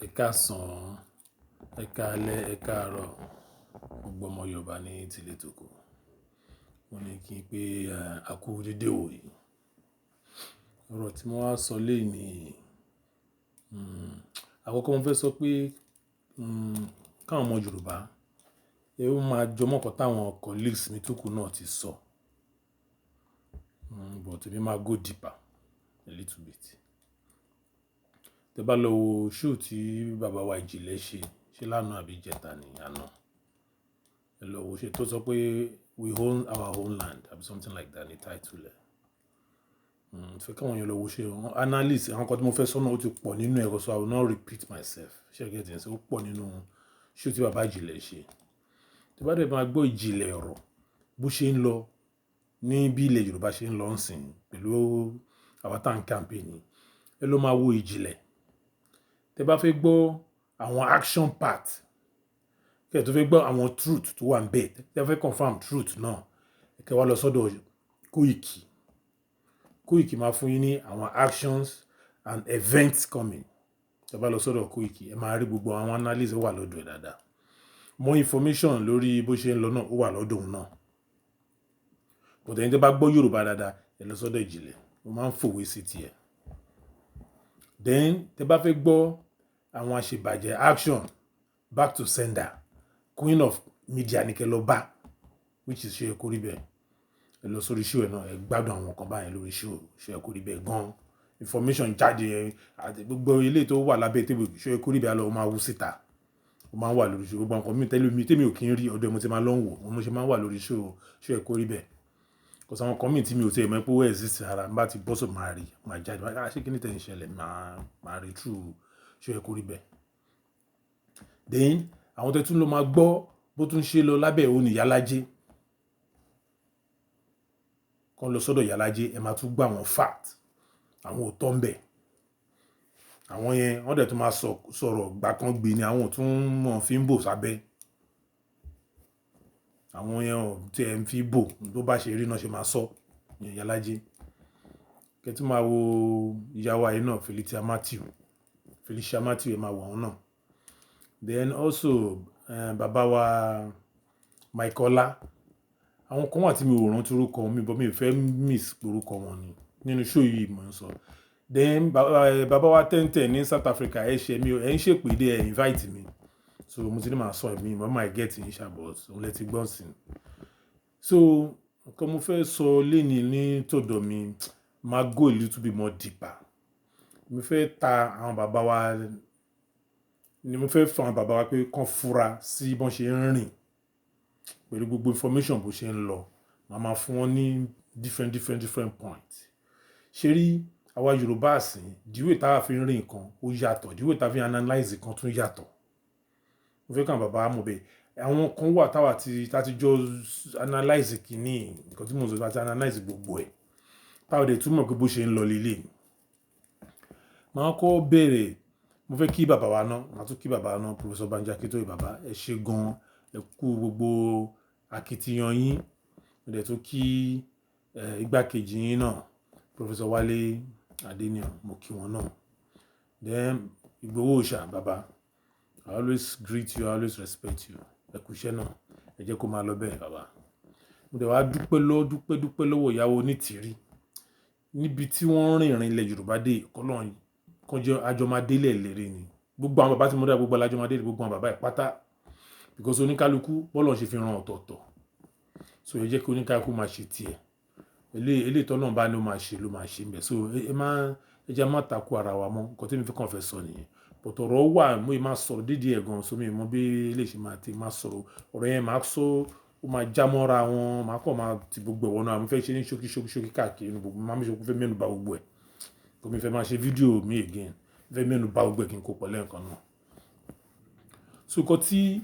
Ẹ káàsán, ẹ káalẹ́, ẹ káàárọ̀, gbogbo ọmọ Yorùbá ní tilé tòko. Mo ní kí n pé a kú dédé wò yìí. Ọ̀rọ̀ tí mo wá sọ léèní, àkọ́kọ́ mo fẹ́ sọ pé, káwọn ọmọ Yorùbá, ẹ ó máa jọmọ́ nǹkan táwọn colleagues mi tókù náà ti sọ. But èmi máa go deeper a little bit. Tẹ bá lọ wo show tí bàbá wa Ìjìnlẹ̀ ṣe, ṣé lánàá àbí ìjẹta ni àná. Ẹ lọ wo ṣé tó sọ pé "We own our own land" àbí something like that ní title ẹ̀. Fẹ́ káwọn èèyàn lọ wo ṣé wọn analyse àwọn nǹkan tí mo fẹ́ sọ náà, ó ti pọ̀ nínú ẹ̀, so I will not repeat myself. Ṣé ẹ get it? Ó pọ̀ nínú show tí bàbá Ìjìnlẹ̀ ṣe. Tẹ bá dẹ̀ máa gbọ́ ìjìnlẹ̀ ọ̀rọ̀ bó ṣe ń lọ ní bí ilẹ̀ Yorùbá ṣe ń lọ ńsìn pẹ̀lú àwa tá ń campaign, ẹ lọ máa wo Ìjìnlẹ̀. Tẹ bá fẹ́ gbọ́ àwọn action part, kí ẹ tó fẹ́ gbọ́ àwọn truth tó wà níbẹ̀, tẹ fẹ́ confirm truth náà, kí ẹ wá lọ sọ́dọ̀ Koiki. Koiki máa fún yín ní àwọn actions and events coming. Tẹ bá lọ sọ́dọ̀ Koiki, ẹ máa rí gbogbo àwọn analysis ó wà lọ́dọ̀ ẹ̀ dáadáa. More information lórí bó ṣe ń lọ náà, ó wà lọ́dọ̀ òun náà. But ẹ̀yin tí bá gbọ́ Yorùbá dáadáa, ẹ lọ sọ́dọ̀ Ìjìnlẹ̀, ó máa ń fòwe sí tiẹ̀. Then tẹ bá fẹ́ gbọ́ àwọn àṣebàjẹ́ action back to sender, Queen of Media ní kẹ́ lọ bá, which is Ṣé Ẹ Kó Rí Bẹ́ẹ̀. Ẹ lọ sórí show ẹ̀ náà, ẹ gbádùn àwọn nǹkan báyẹn lórí show Ṣé Ẹ Kó Rí Bẹ́ẹ̀ gan. Information jáde àti gbogbo ilé tó wà lábẹ́ table, Ṣé Ẹ Kó Rí Bẹ́ẹ̀ lọ, ó máa wú síta. Ó máa ń wà lórí show. Gbogbo nǹkan mi tẹ́lẹ̀ mi tèmi ò kí ń rí, ọ̀dọ̀ ẹ̀ mo ti máa lọ ń wò. Mo ṣe máa ń wà lórí show Ṣé Ẹ Kó Rí Bẹ́ẹ̀. Kò sí àwọn nǹkan mi tí mi ò tí ì mọ̀ pé ó exist rárá. Bá ti bọ́ sọ̀ máa rí, máa jáde. Ah, ṣé kíni tẹ̀ ń ṣẹlẹ̀? Máa rí through Ṣé Ẹ Kó Rí Bẹ́ẹ̀. Then àwọn tẹ́ tún lọ máa gbọ́ bó tún ṣe lọ lábẹ́ òun ní Ìyálájé. Kàn lọ sọ́dọ̀ Ìyálájé, ẹ máa tún gbọ́ àwọn fact, àwọn òótọ́ ń bẹ. Àwọn yẹn wọ́n dẹ̀ tún máa sọ̀rọ̀ gbà kan gbé ni, àwọn ò tún mọ̀ fi ń bò sábẹ́. Àwọn yẹn ò tí ẹ ń fi bò, tó bá ṣe rí náà ṣe máa sọ ní Ìyálájé. Kẹ́ tún máa wo ìyá wa yìí náà, Felicia Matthew. Felicia Matthew, ẹ máa wo àwọn náà. Then also, bàbá wa Michael Ọlá. Àwọn kan wà tí mi ò rántí orúkọ wọn, but mi ò fẹ́ miss orúkọ wọn ni nínú show yìí mò ń sọ. Then bàbá wa Tẹ́ntẹ́n ní South Africa, ẹ ṣe mi, ẹ ń ṣèpè dé, ẹ invite mi. So mo ti ní màá sọ èmi, mo máa get yín ṣá, but òun lẹ ti gbọ́n sí. So nǹkan mo fẹ́ sọ léni ní tọ̀dọ̀ mi, máa go a little bit more deeper. Mo fẹ́ ta àwọn bàbá wa ni, mo fẹ́ fún àwọn bàbá wa pé kàn fura sí bọ́n ṣe ń rìn pẹ̀lú gbogbo information bó ṣe ń lọ. Màá máa fún wọn ní different, different, different points. Ṣé rí àwa Yorùbá àsìn, the way táa fi ń rí nǹkan ó yàtọ̀, the way táa fi ń analyze nǹkan tún yàtọ̀. Mo fẹ́ kí àwọn bàbá mọ̀ bẹ́ẹ̀. Àwọn kan wà táa ti, táa ti jọ analyze kìíní, nǹkan tí mo sọ, táa ti analyze gbogbo ẹ̀. Táa dẹ̀ tún mọ̀ pé bó ṣe ń lọ lélẹ̀. Màá kọ́ bẹ̀rẹ̀, mo fẹ́ kí bàbá wa náà, màá tún kí bàbá wa náà, Professor Banji Akintoye, bàbá ẹ ṣé gan, ẹ kú gbogbo akitiyan yín. Mo dẹ̀ tún kí igbákejì yín náà, Professor Wálé Adéníran, mo kí wọn náà. Then Igboho Òòṣà, bàbá, I always greet you, I always respect you. Ẹ kú iṣẹ́ náà, ẹ jẹ́ kó máa lọ bẹ́ẹ̀, bàbá. Mo dẹ̀ wá dúpẹ́ lọ́, dúpẹ́, dúpẹ́ lọ́wọ́ ìyàwó Onítìrí. Níbi tí wọ́n rìn ìrìn ilẹ̀ Yorùbá dé, kọ́lọ́run kan jẹ́ àjọ máa délẹ̀ lérí ni. Gbogbo àwọn bàbá tí mo dá, gbogbo alájọ máa dé, gbogbo àwọn bàbá ẹ̀ pátá. Because oníkálukú bọ́lọ̀ ṣe fi ran ọ̀tọ̀ọ̀tọ̀. So ẹ jẹ́ kí oníkálukú máa ṣe tiẹ̀. Eléyìí tí Ọlọ́run bá ní ó máa ṣe ló máa ṣe ń bẹ. So ẹ má, ẹ jẹ́ a má tako ara wa mọ́. Nǹkan tí èmi fi kàn fẹ́ sọ nìyẹn. But ọ̀rọ̀ wà, mo ì máa sọ̀rọ̀ dídì ẹ̀ gan, so mi ò mọ̀ bí eléyìí ṣe máa ti máa sọ̀rọ̀. Ọ̀rọ̀ yẹn máa sọ, ó máa já mọ́ra wọn, màá kàn máa ti gbogbo ẹ̀ wọnú. Mo fẹ́ ṣe ní ṣókí, ṣókí, ṣókí káàkiri nínú gbogbo. Màá make sure pé mo fẹ́ mẹ́nu bà gbogbo ẹ̀. Kò mi fẹ́ máa ṣe fídíò mi again. Mo fẹ́ mẹ́nu bà gbogbo ẹ̀ kí n kó pọ̀ lẹ́ẹ̀kan náà. So nǹkan tí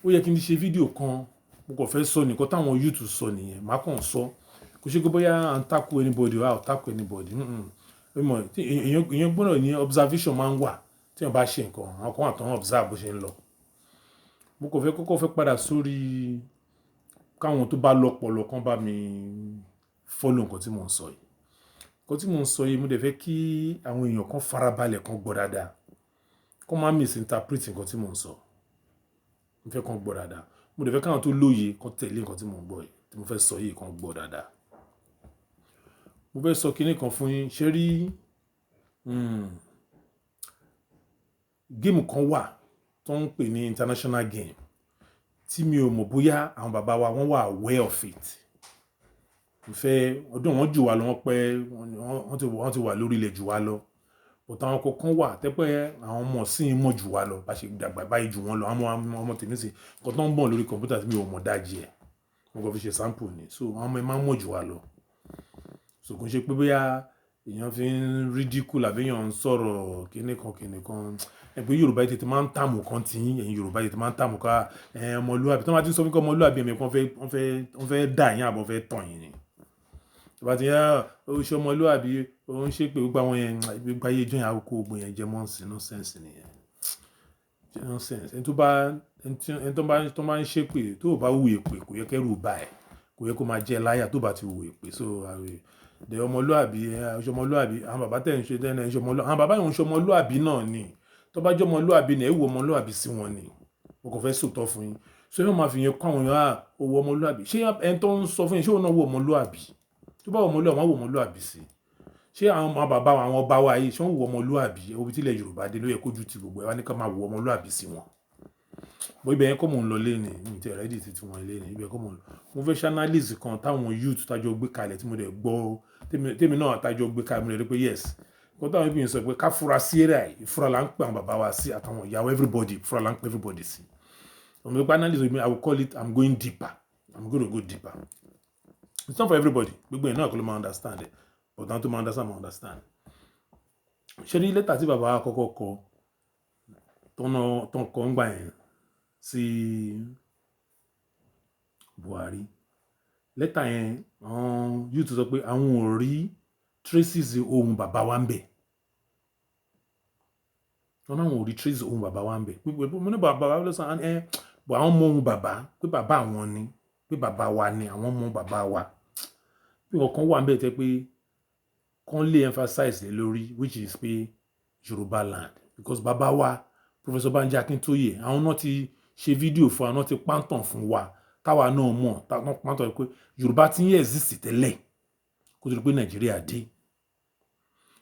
ó yẹ kí n ṣe fídíò kan, mo kàn fẹ́ sọ nǹkan táwọn youth sọ nìyẹn. Màá kàn sọ. Kò ṣe pé bóyá à ń tako anybody or a ò tako anybody. Mọ̀, èèyàn, èèyàn gbọdọ̀ ní observation máa ń wà tí èèyàn bá ṣe nǹkan. Àwọn kan wà tó ń observe bó ṣe ń lọ. Mo kàn fẹ́ kọ́kọ́ fẹ́ padà sórí káwọn tó bá lọ́pọlọ kan bá mi follow nǹkan tí mò ń sọ yìí. Nǹkan tí mò ń sọ yìí, mo dẹ̀ fẹ́ kí àwọn èèyàn kan farabalẹ̀ kan gbọ́ dáadáa. Kó má misinterpret nǹkan tí mò ń sọ. Mo fẹ́ kàn gbọ́ dáadáa. Mo dẹ̀ fẹ́ káwọn tó lóye kàn tẹ̀lé nǹkan tí mò ń gbọ́ yìí, tí mo fẹ́ sọ yìí, kàn gbọ́ dáadáa. Mo fẹ́ sọ kinní kan fún yín. Ṣé rí, game kan wà tó ń pè ní international game tí mi ò mọ̀ bóyá àwọn bàbá wa wọ́n wà aware of it. Mo fẹ́ ọdún wọn jù wá lọ, wọ́n pẹ́, wọ́n ti wà lórí ilẹ̀ jù wá lọ. But àwọn kankan wà tẹ́ pé àwọn ọmọ ìsìnyí mọ̀ jù wá lọ, bá ṣe dàgbà báyìí jù wọ́n lọ. Àwọn ọmọ tèmi sì, nǹkan tó ń bọ̀ lórí kọ̀m̀pútà tí mi ò mọ̀ dájí ẹ̀. Mo kàn fi ṣe sample ni. So àwọn ọmọ ẹ máa ń mọ̀ jù wá lọ. So kò ń ṣe pé bóyá èèyàn fi ń ridicule àbí èèyàn ń sọ̀rọ̀ kíni kan kíni kan. Ẹ pé Yorùbá tètè máa ń tàmù kan tí yín, ẹ̀yin Yorùbá tètè máa ń tàmù ká ẹ̀ ọmọlúàbí. Tí wọ́n bá ti ń sọ fún pé ọmọlúàbí, ẹ̀mí kan fẹ́, wọ́n fẹ́ dà yín àbí wọ́n fẹ́ tàn yín ni. Tí wọ́n bá ti ní, "Ah, ó ṣe ọmọlúàbí, ó ń ṣe pé gbogbo àwọn yẹn, gbogbo ayé ijó yẹn, á kó gbogbo yẹn jẹ mọ́ sí nonsense nìyẹn." Nonsense. Ẹni tó bá, ẹni tó bá ń ṣe pé tó bá wù èpè, kò yẹ kẹ́rù bà ẹ́. Kò yẹ kó máa jẹ láyà tó bá ti wù èpè. So the ọmọlúàbí, ṣe ọmọlúàbí, àwọn bàbá tẹ̀ ń ṣe tẹ́lẹ̀ ń ṣe ọmọlúàbí. Àwọn bàbá yẹn ń ṣe ọmọlúàbí náà ni. Tó bá jẹ́ ọmọlúàbí ni, ẹ wù ọmọlúàbí sí wọn ni. Mo kàn fẹ́ sòótọ́ fún yín. So ẹ má máa fi yẹn kọ́ àwọn èèyàn, "Ah, ó wù ọmọlúàbí." Ṣé ẹni tó ń sọ fún yín, ṣé òun náà wù ọmọlúàbí? Tó bá wù ọmọlúàbí, wọ́n á wù ọmọlúàbí sí i. Ṣé àwọn bàbá wa, àwọn ọba wa yìí, ṣé wọ́n wù ọmọlúàbí? Ẹ wo bí tí ilẹ̀ Yorùbá dé ló yẹ kó ju ti gbogbo ẹ wá ní ká máa wù ọmọlúàbí sí wọn. Bó ibẹ̀ yẹn kọ́ mò ń lọ léni, mi tí ready títí wọn léni, ibẹ̀ kọ́ mò ń lọ. Mo fẹ́ ṣe analysis kan táwọn youth tájọ gbé kalẹ̀ tí mo dẹ̀ gbọ́, tèmi náà tájọ gbé kalẹ̀, mo dẹ̀ rí pé yes. Nǹkan táwọn people yẹn sọ pé ká fura sí area yìí, ìfura là ń pè àwọn bàbá wa sí àtàwọn ìyàwó everybody, ìfura là ń pè everybody sí. Mo fẹ́ analysis mi, I will call it, I'm going deeper. I'm going to go deeper. It's not for everybody. Gbogbo ẹ̀ náà kọ́ ló máa understand it. But àwọn tó máa understand, máa understand. Ṣé ní lẹ́tà tí bàbá wa kọ́kọ́ kọ, tọ́nà tó ń kọ ńgbà yẹn sí Buhari. Lẹ́tà yẹn, àwọn youth sọ pé àwọn ò rí traces ohùn bàbá wa ń bẹ̀. Wọ́n náà ò rí traces ohùn bàbá wa ń bẹ̀. Pé mo ní bàbá wa ló sọ ẹ, but àwọn mọ ohùn bàbá, pé bàbá àwọn ni, pé bàbá wa ni, àwọn mọ bàbá wa. Pé nǹkan wà níbẹ̀ tẹ́ pé kán lè emphasize lé lórí, which is pé Yorùbá land. Because bàbá wa, Professor Banji Akintoye, àwọn náà ti ṣe fídíò fún wa, náà ti pàǹtàn fún wa, táwa náà mọ̀, táwa pàǹtàn pé Yorùbá ti ń exist tẹ́lẹ̀ kó tó di pé Nàìjíríà dé.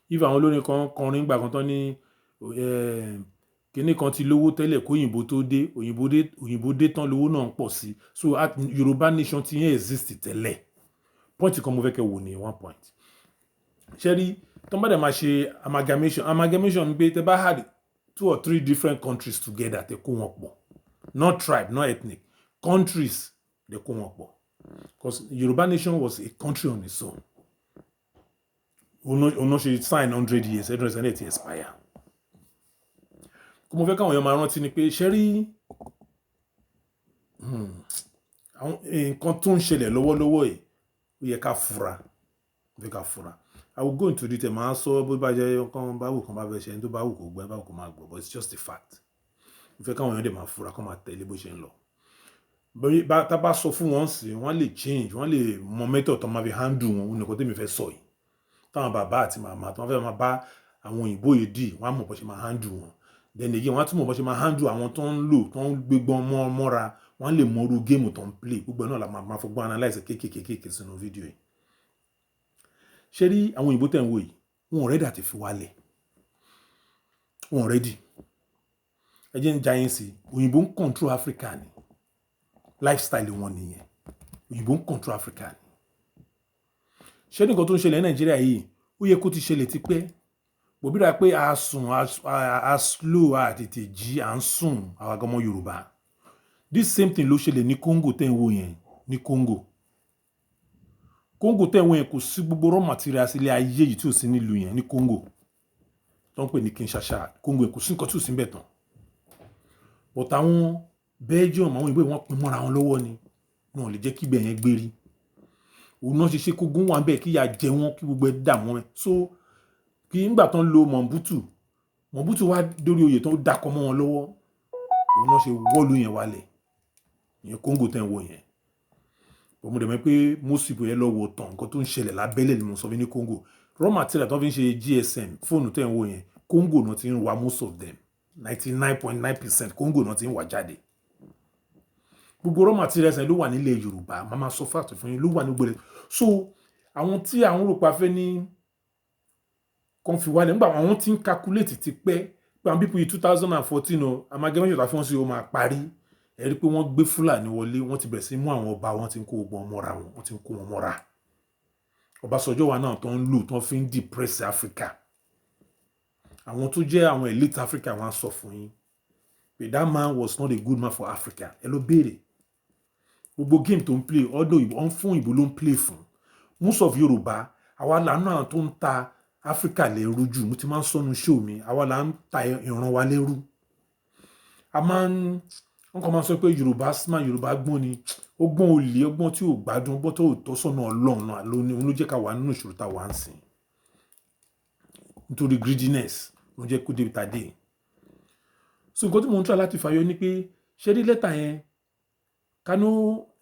If àwọn olórin kan kọrin gbà kan tán ní kíní kan ti lówó tẹ́lẹ̀ kó òyìnbó tó dé, òyìnbó dé, òyìnbó dé tán lówó náà ń pọ̀ sí. So Yorùbá nation ti ń exist tẹ́lẹ̀. Point kan mo fẹ́ kẹ́ wò ní one point. Ṣé rí, tó bá dẹ̀ máa ṣe amalgamation, amalgamation ni pé tẹ́ bá add two or three different countries together, tẹ́ kó wọn pọ̀. Not tribe, not ethnic, countries, tẹ́ kó wọn pọ̀. Because Yorùbá nation was a country on its own. Òun náà ṣe sign 100 years, 100 years ti expire. Kó mo fẹ́ káwọn èèyàn máa rántí ni pé ṣé rí, àwọn nǹkan tó ń ṣẹlẹ̀ lọ́wọ́lọ́wọ́ yìí, ó yẹ ká fura, ó yẹ ká fura. I will go into detail, màá sọ bó bá jẹ́ kán bá wù kán bá fẹ́ ṣe, ẹni tó bá wù kó gbọ́, ẹni bá wù kó máa gbọ́, but it's just a fact. Mo fẹ́ káwọn èèyàn dẹ̀ máa fura, kán máa tẹ̀lé bó ṣe ń lọ. Bá tá bá sọ fún wọn sí, wọ́n lè change, wọ́n lè mọ method tó máa fi handle wọn, òun nìkan tèmi fẹ́ sọ yìí. Táwọn bàbá àti màmá tí wọ́n fẹ́ máa bá àwọn òyìnbó yìí dì, wọ́n á mọ̀ bó ṣe máa handle wọn. Then again, wọ́n á tún mọ̀ bó ṣe máa handle àwọn tó ń lò, tó ń gbégbọ́n mọ́ mọ́ra, wọ́n á lè mọ irú game tó ń play. Gbogbo ẹ̀ náà la máa fọgbọ́n analyse kéékèèké kéékèèké sínú fídíò yìí. Ṣé rí àwọn òyìnbó tẹ̀ ń wò yìí, wọn ò ready àti fi wálẹ̀. Wọn ò ready. Ẹ jẹ́ ń já yín sí, òyìnbó ń control Africa ni. Lifestyle wọn nìyẹn. Òyìnbó ń control Africa ni. Ṣé ní nǹkan tó ń ṣẹlẹ̀ ní Nàìjíríà yìí, ó yẹ kó ti ṣẹlẹ̀ tipẹ́. Bò bí ra pé a sùn, a slow, a tètè jí, à ń sùn, àwa gan ọmọ Yorùbá. This same thing ló ṣẹlẹ̀ ní Congo tẹ́ ń wò yẹn, ní Congo. Congo tẹ́ ń wò yẹn, kò sí gbogbo raw materials ilé ayé yìí tí ò sí nílùú yẹn ní Congo. Tó ń pè ní Kinshasa. Congo yẹn kò sí nǹkan tí ò sí níbẹ̀ tán. But àwọn Belgium, àwọn òyìnbó yìí, wọ́n pín mọ́ra wọn lọ́wọ́ ni. Wọn ò lè jẹ́ kí ibẹ̀ yẹn gbérí. Òun náà ṣe ṣe kógun wà níbẹ̀, kí ìyà jẹ wọ́n, kí gbogbo ẹ dà wọ́n. So kí nígbà tó ń lo Mobutu, Mobutu wá dórí oyè tó ń dakọ̀ mọ́ wọn lọ́wọ́. Òun náà ṣe wọ́ọ̀lù yẹn wálẹ̀. Ìyẹn Congo tẹ́ ń wò yẹn. But mo dẹ̀ mọ̀ pé most people yẹn lọ wo tán nǹkan tó ń ṣẹlẹ̀ lábẹ́lẹ̀ ni mo sọ fún ní Congo. Raw material tó fi ń ṣe GSM, fóònù tẹ́ ń wò yẹn, Congo náà ti ń wa most of them. 99.9% Congo náà ti ń wà jáde. Gbogbo raw materials yẹn ló wà nílẹ̀ Yorùbá. Màá máa sọ fact fún yín, ló wà ní gbogbo rẹ̀. So àwọn tí àwọn rò pa fẹ́ ní kan fi wálẹ̀ nígbà àwọn tí ń calculate ti pẹ́ pé àwọn people yìí, 2014 o, amalgamation tá fún wọn sí, o máa parí. Ẹ rí i pé wọ́n gbé Fúlàní wọlé, wọ́n ti bẹ̀rẹ̀ sí mú àwọn ọba, wọ́n ti ń kó gbogbo wọn mọ́ra wọn, wọ́n ti ń kó wọn mọ́ra. Ọbásanjọ́ wa náà tó ń lò tó ń fi ń depress Africa. Àwọn tó jẹ́ àwọn elite Africa, wọ́n á sọ fún yín pé that man was not a good man for Africa. Ẹ ló béèrè gbogbo game tó ń play. Ọdún ìbò ọ̀n fún ìbò ló ń play fún most of Yorùbá. Àwa làánú àwọn tó ń ta Africa lẹ́rú jù. Mo ti máa ń sọnù show mi, àwa là ń ta ìran wa lẹ́rú. A máa ń, wọ́n kàn máa ń sọ pé Yorùbá smart, Yorùbá gbọ́n ni. Ọgbọ́n olè, ọgbọ́n tí ò gbádùn, ọgbọ́n tó tọ́ sọ́nà Ọlọ́run náà ló ní, òun ló jẹ́ ká wà nínú ìṣòro tá a wà ń sìn. Nítorí greediness ló jẹ́ kó débi tá a dé. So nǹkan tí mò ń try láti fàyọ ni pé, ṣé rí lẹ́tà yẹn, kánú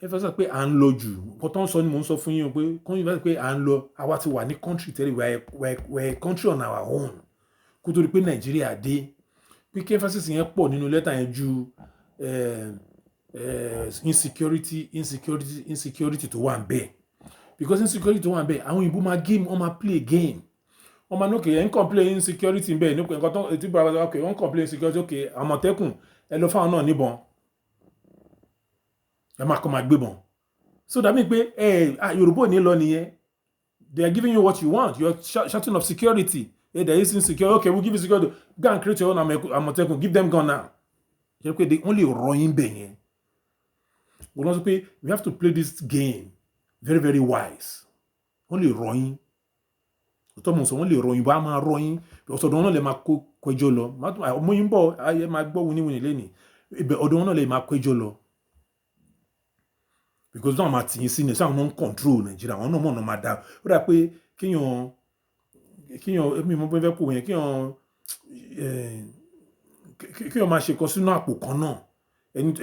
ẹ fẹ́ sọ pé à ń lọ jù. Nǹkan tó ń sọ ni mò ń sọ fún yín o, pé kọ́ yín pé à ń lọ. Àwa ti wà ní country tẹ́lẹ̀, we are a country on our own kó tó di pé Nàìjíríà dé. Pé kí emphasis yẹn pọ̀ nínú lẹ́tà yẹn ju insecurity, insecurity, insecurity tó wà ń bẹ̀, because insecurity tó wà ń bẹ̀, àwọn òyìnbó máa game, wọ́n máa play game, wọ́n máa ní, "Okay, ẹ̀ ń complain insecurity ń bẹ̀." Ní nǹkan tó ti bá wa, okay, wọ́n complain insecurity, okay, Àmọ̀tẹ́kùn, ẹ lọ fáwọn náà níbọn, ẹ máa kọ́ máa gbébọn. So that mean pé ẹ Yorùbá ò ní lọ nìyẹn. They are giving you what you want. You are shouting of security. Hey, there is insecurity, okay, we we'll give you security. Go and create your own Àmọ̀tẹ́kùn, give them gun now. Ṣe pé wọ́n lè rọ yín bẹ̀ yẹn. Wọ́n lọ sọ pé we have to play this game very, very wise. Wọ́n lè rọ yín, òtọ́ mọ̀ sọ, wọ́n lè rọ yín, bá máa rọ yín. Ọ̀sọ̀dọ̀ wọn náà lè máa kó kẹjọ lọ. Ọmọ yín bọ̀, ayé máa gbọ́ wíníwíní lẹ́nìí. Ibẹ̀ ọ̀dọ̀ wọn náà lè máa kẹjọ lọ, because náà máa tì yín sí ní sáwọn náà ń control Nàìjíríà. Àwọn náà mọ̀ náà máa dá. Ó dà pé kéèyàn èmi mo fẹ́ kó yẹn, kéèyàn máa ṣe kan sínú àpò kan náà. Ẹni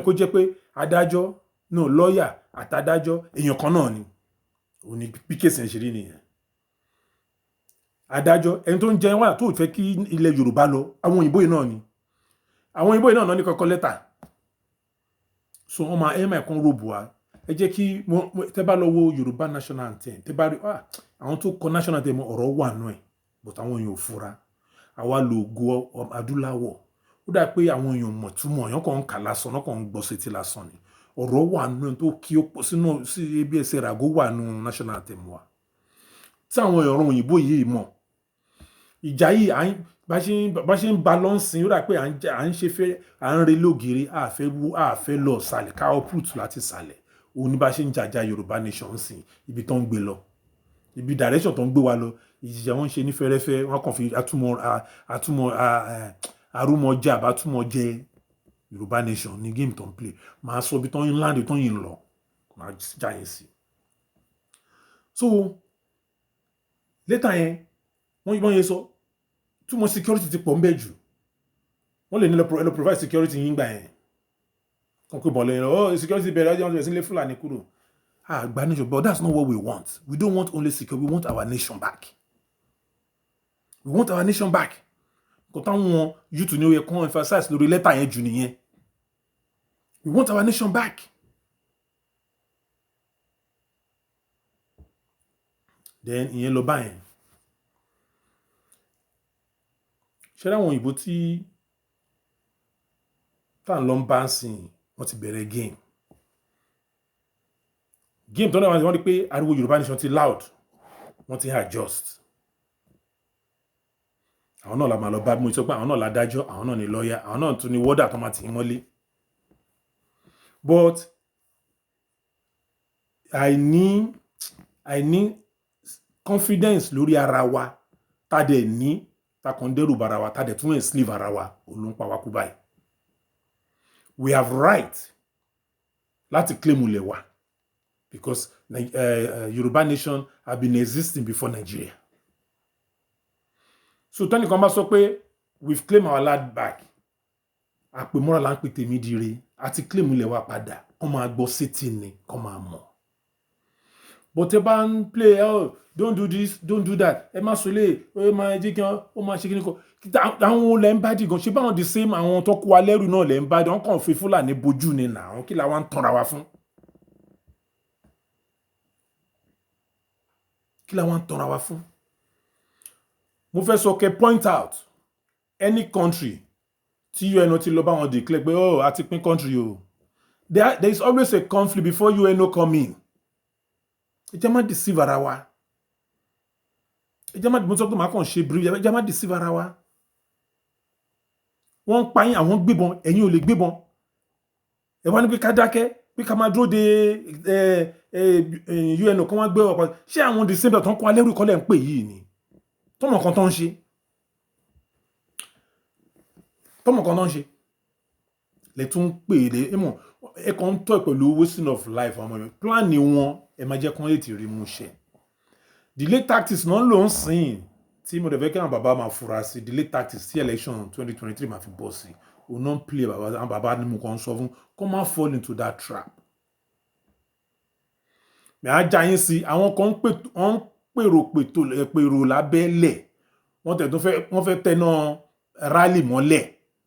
kó jẹ́ pé adájọ́ náà, lọ́ọ̀yà àtàdájọ́, èèyàn kan náà ni. Òun ni bí case yẹn ṣe rí nìyẹn. Adájọ́, ẹni tó ń jẹ wá tó fẹ́ kí ilẹ̀ Yorùbá lọ, àwọn òyìnbó yìí náà ni. Àwọn òyìnbó yìí náà ní kọ́kọ́ lẹ́tà. So wọ́n máa ẹ̀ máa kún ròbù wa. Ẹ jẹ́ kí tẹ́ bá lọ wo Yorùbá national anthem, tẹ́ bá rí àwọn tó kọ national anthem, ọ̀rọ̀ wà nù ẹ̀, but àwọn èèyàn ò fura. Àwa lògo adúláwọ̀. Ó dà pé àwọn èèyàn mọ̀ túmọ̀, èèyàn kàn ń kà lásán, wọ́n kàn ń gbọ́ sétí lásán ni. Ọ̀rọ̀ wà nù ẹ̀ tó kí ó pọ̀ sínú sí ebi ẹsẹ̀ ràgó wà nù national anthem wa tí àwọn ọ̀rọ̀ òyìnbó yìí mọ̀. Ìjà yìí bá ṣe ń ba lọ́nsìn, ó dà pé à ń ṣe fẹ́, à ń re lógiri, àfẹ́ wú, àfẹ́ lọ sàlẹ̀ ká uproot láti sàlẹ̀. Òun ní bá ṣe ń jàjà Yorùbá nation sìn, ibi tó ń gbé lọ, ibi direction tó ń gbé wa lọ, ìjìjà wọn ń ṣe ní fẹ́rẹ́fẹ́. Wọn kàn fi àtúmọ̀ àtúmọ̀ àrùmọ̀jẹ àbátúmọ̀jẹ Yorùbá nation ní game tó ń play. Máa sọ ibi tó ń land, tó ń yìn lọ, máa já yín sí. So later yẹn, wọ́n yẹn sọ too much security ti pọ̀ ń bẹ̀ jù. Wọ́n lè ní lọ provide security yín gbà yẹn kàn pé bọ̀ọ̀lù yẹn lọ. Oh, security bẹ̀rẹ̀ ọjọ́, wọn bẹ̀rẹ̀ sí lé Fúlàní kúrò. Àgbà nation, but that's not what we want. We don't want only security, we want our nation back. We want our nation back. Kò táwọn youth ní ó yẹ kó emphasize lórí lẹ́tà yẹn jù nìyẹn. We want our nation back. Then ìyẹn lọ báyẹn. Ṣé láwọn òyìnbó tí tá à ń lọ ń bá ń sìn, wọ́n ti bẹ̀rẹ̀ game. Game tó náà, wọ́n rí pé ariwo Yorùbá nation ti loud, wọ́n ti adjust. Àwọn náà la máa lọ bá. Mo sọ pé àwọn náà la dájọ́, àwọn náà ní lọ́ọ̀yà, àwọn náà tún ní wọ́dà tó máa tì í mọ́lé. But àìní confidence lórí ara wa tá a dẹ̀ ní, tá a kàn ń dẹ́rù bara wa, tá a dẹ̀ tún enslave ara wa, òun ló ń pa wá kú báyìí. We have right láti claim ilẹ̀ wa because Yorùbá nation have been existing before Nigeria. So tẹ́nìkan bá sọ pé we've claimed our land back, àpèmọ́ra là ń pè tèmi dire. Àti claim ilẹ̀ wa padà, kọ́ máa gbọ́ sétí ni, kọ́ máa mọ̀. But ẹ bá ń play, "Oh, don't do this, don't do that," ẹ má sọ lé, ẹ máa jẹ́ kí wọ́n ó máa ṣe kí ni kọ. Àwọn lẹ́ ń bá dì gan ṣé báwọn the same àwọn tó kó wa lẹ́rù náà lẹ́ ń bá dì. Wọ́n kàn fi Fúlàní bojú ni nà àwọn. Kí la wá ń tanra wa fún? Kí la wá ń tanra wa fún? Mo fẹ́ sọ kẹ́ point out any country tí UNO ti lọ bá wọn declare pé, "Oh, a ti pín country o." There is always a conflict before UNO come in. Ẹ jẹ́ má deceive ara wa. Ẹ jẹ́ má, mo sọ pé màá kàn ṣe brief. Ẹ jẹ́ má deceive ara wa. Wọ́n ń pa yín, àwọn gbébọn, ẹ̀yin ò lè gbébọn. Ẹ wá ní pé ká dákẹ́, pé ká máa dúró de ẹ ẹ UNO kan wá gbé ọ̀pọ̀. Ṣé àwọn the same tó ń kó alẹ́rù kọ́lẹ̀ ń pè yìí ni? Tọmọ kan tó ń ṣe, tọmọ kan tó ń ṣe lè tún pè é lè mọ̀. Ẹ kàn ń tọ́ pẹ̀lú wasting of life ọmọ yẹn. Plan ni wọn, ẹ máa jẹ́ kán lè ti rí mú ṣẹ. Delay tactics náà ló ń sìn tí mo dẹ̀ fẹ́ kí àwọn bàbá máa fura sí. Delay tactics tí election 2023 máa fi bọ́ sí, òun náà ń play. Bàbá, àwọn bàbá ni mo kàn ń sọ fún kó má fall into that trap. Mẹ á já yín sí. Àwọn kan ń pè, wọ́n ń pèrò pètò pèrò lábẹ́lẹ̀. Wọ́n tẹ̀ tó fẹ́, wọ́n fẹ́ tẹná rally mọ́lẹ̀.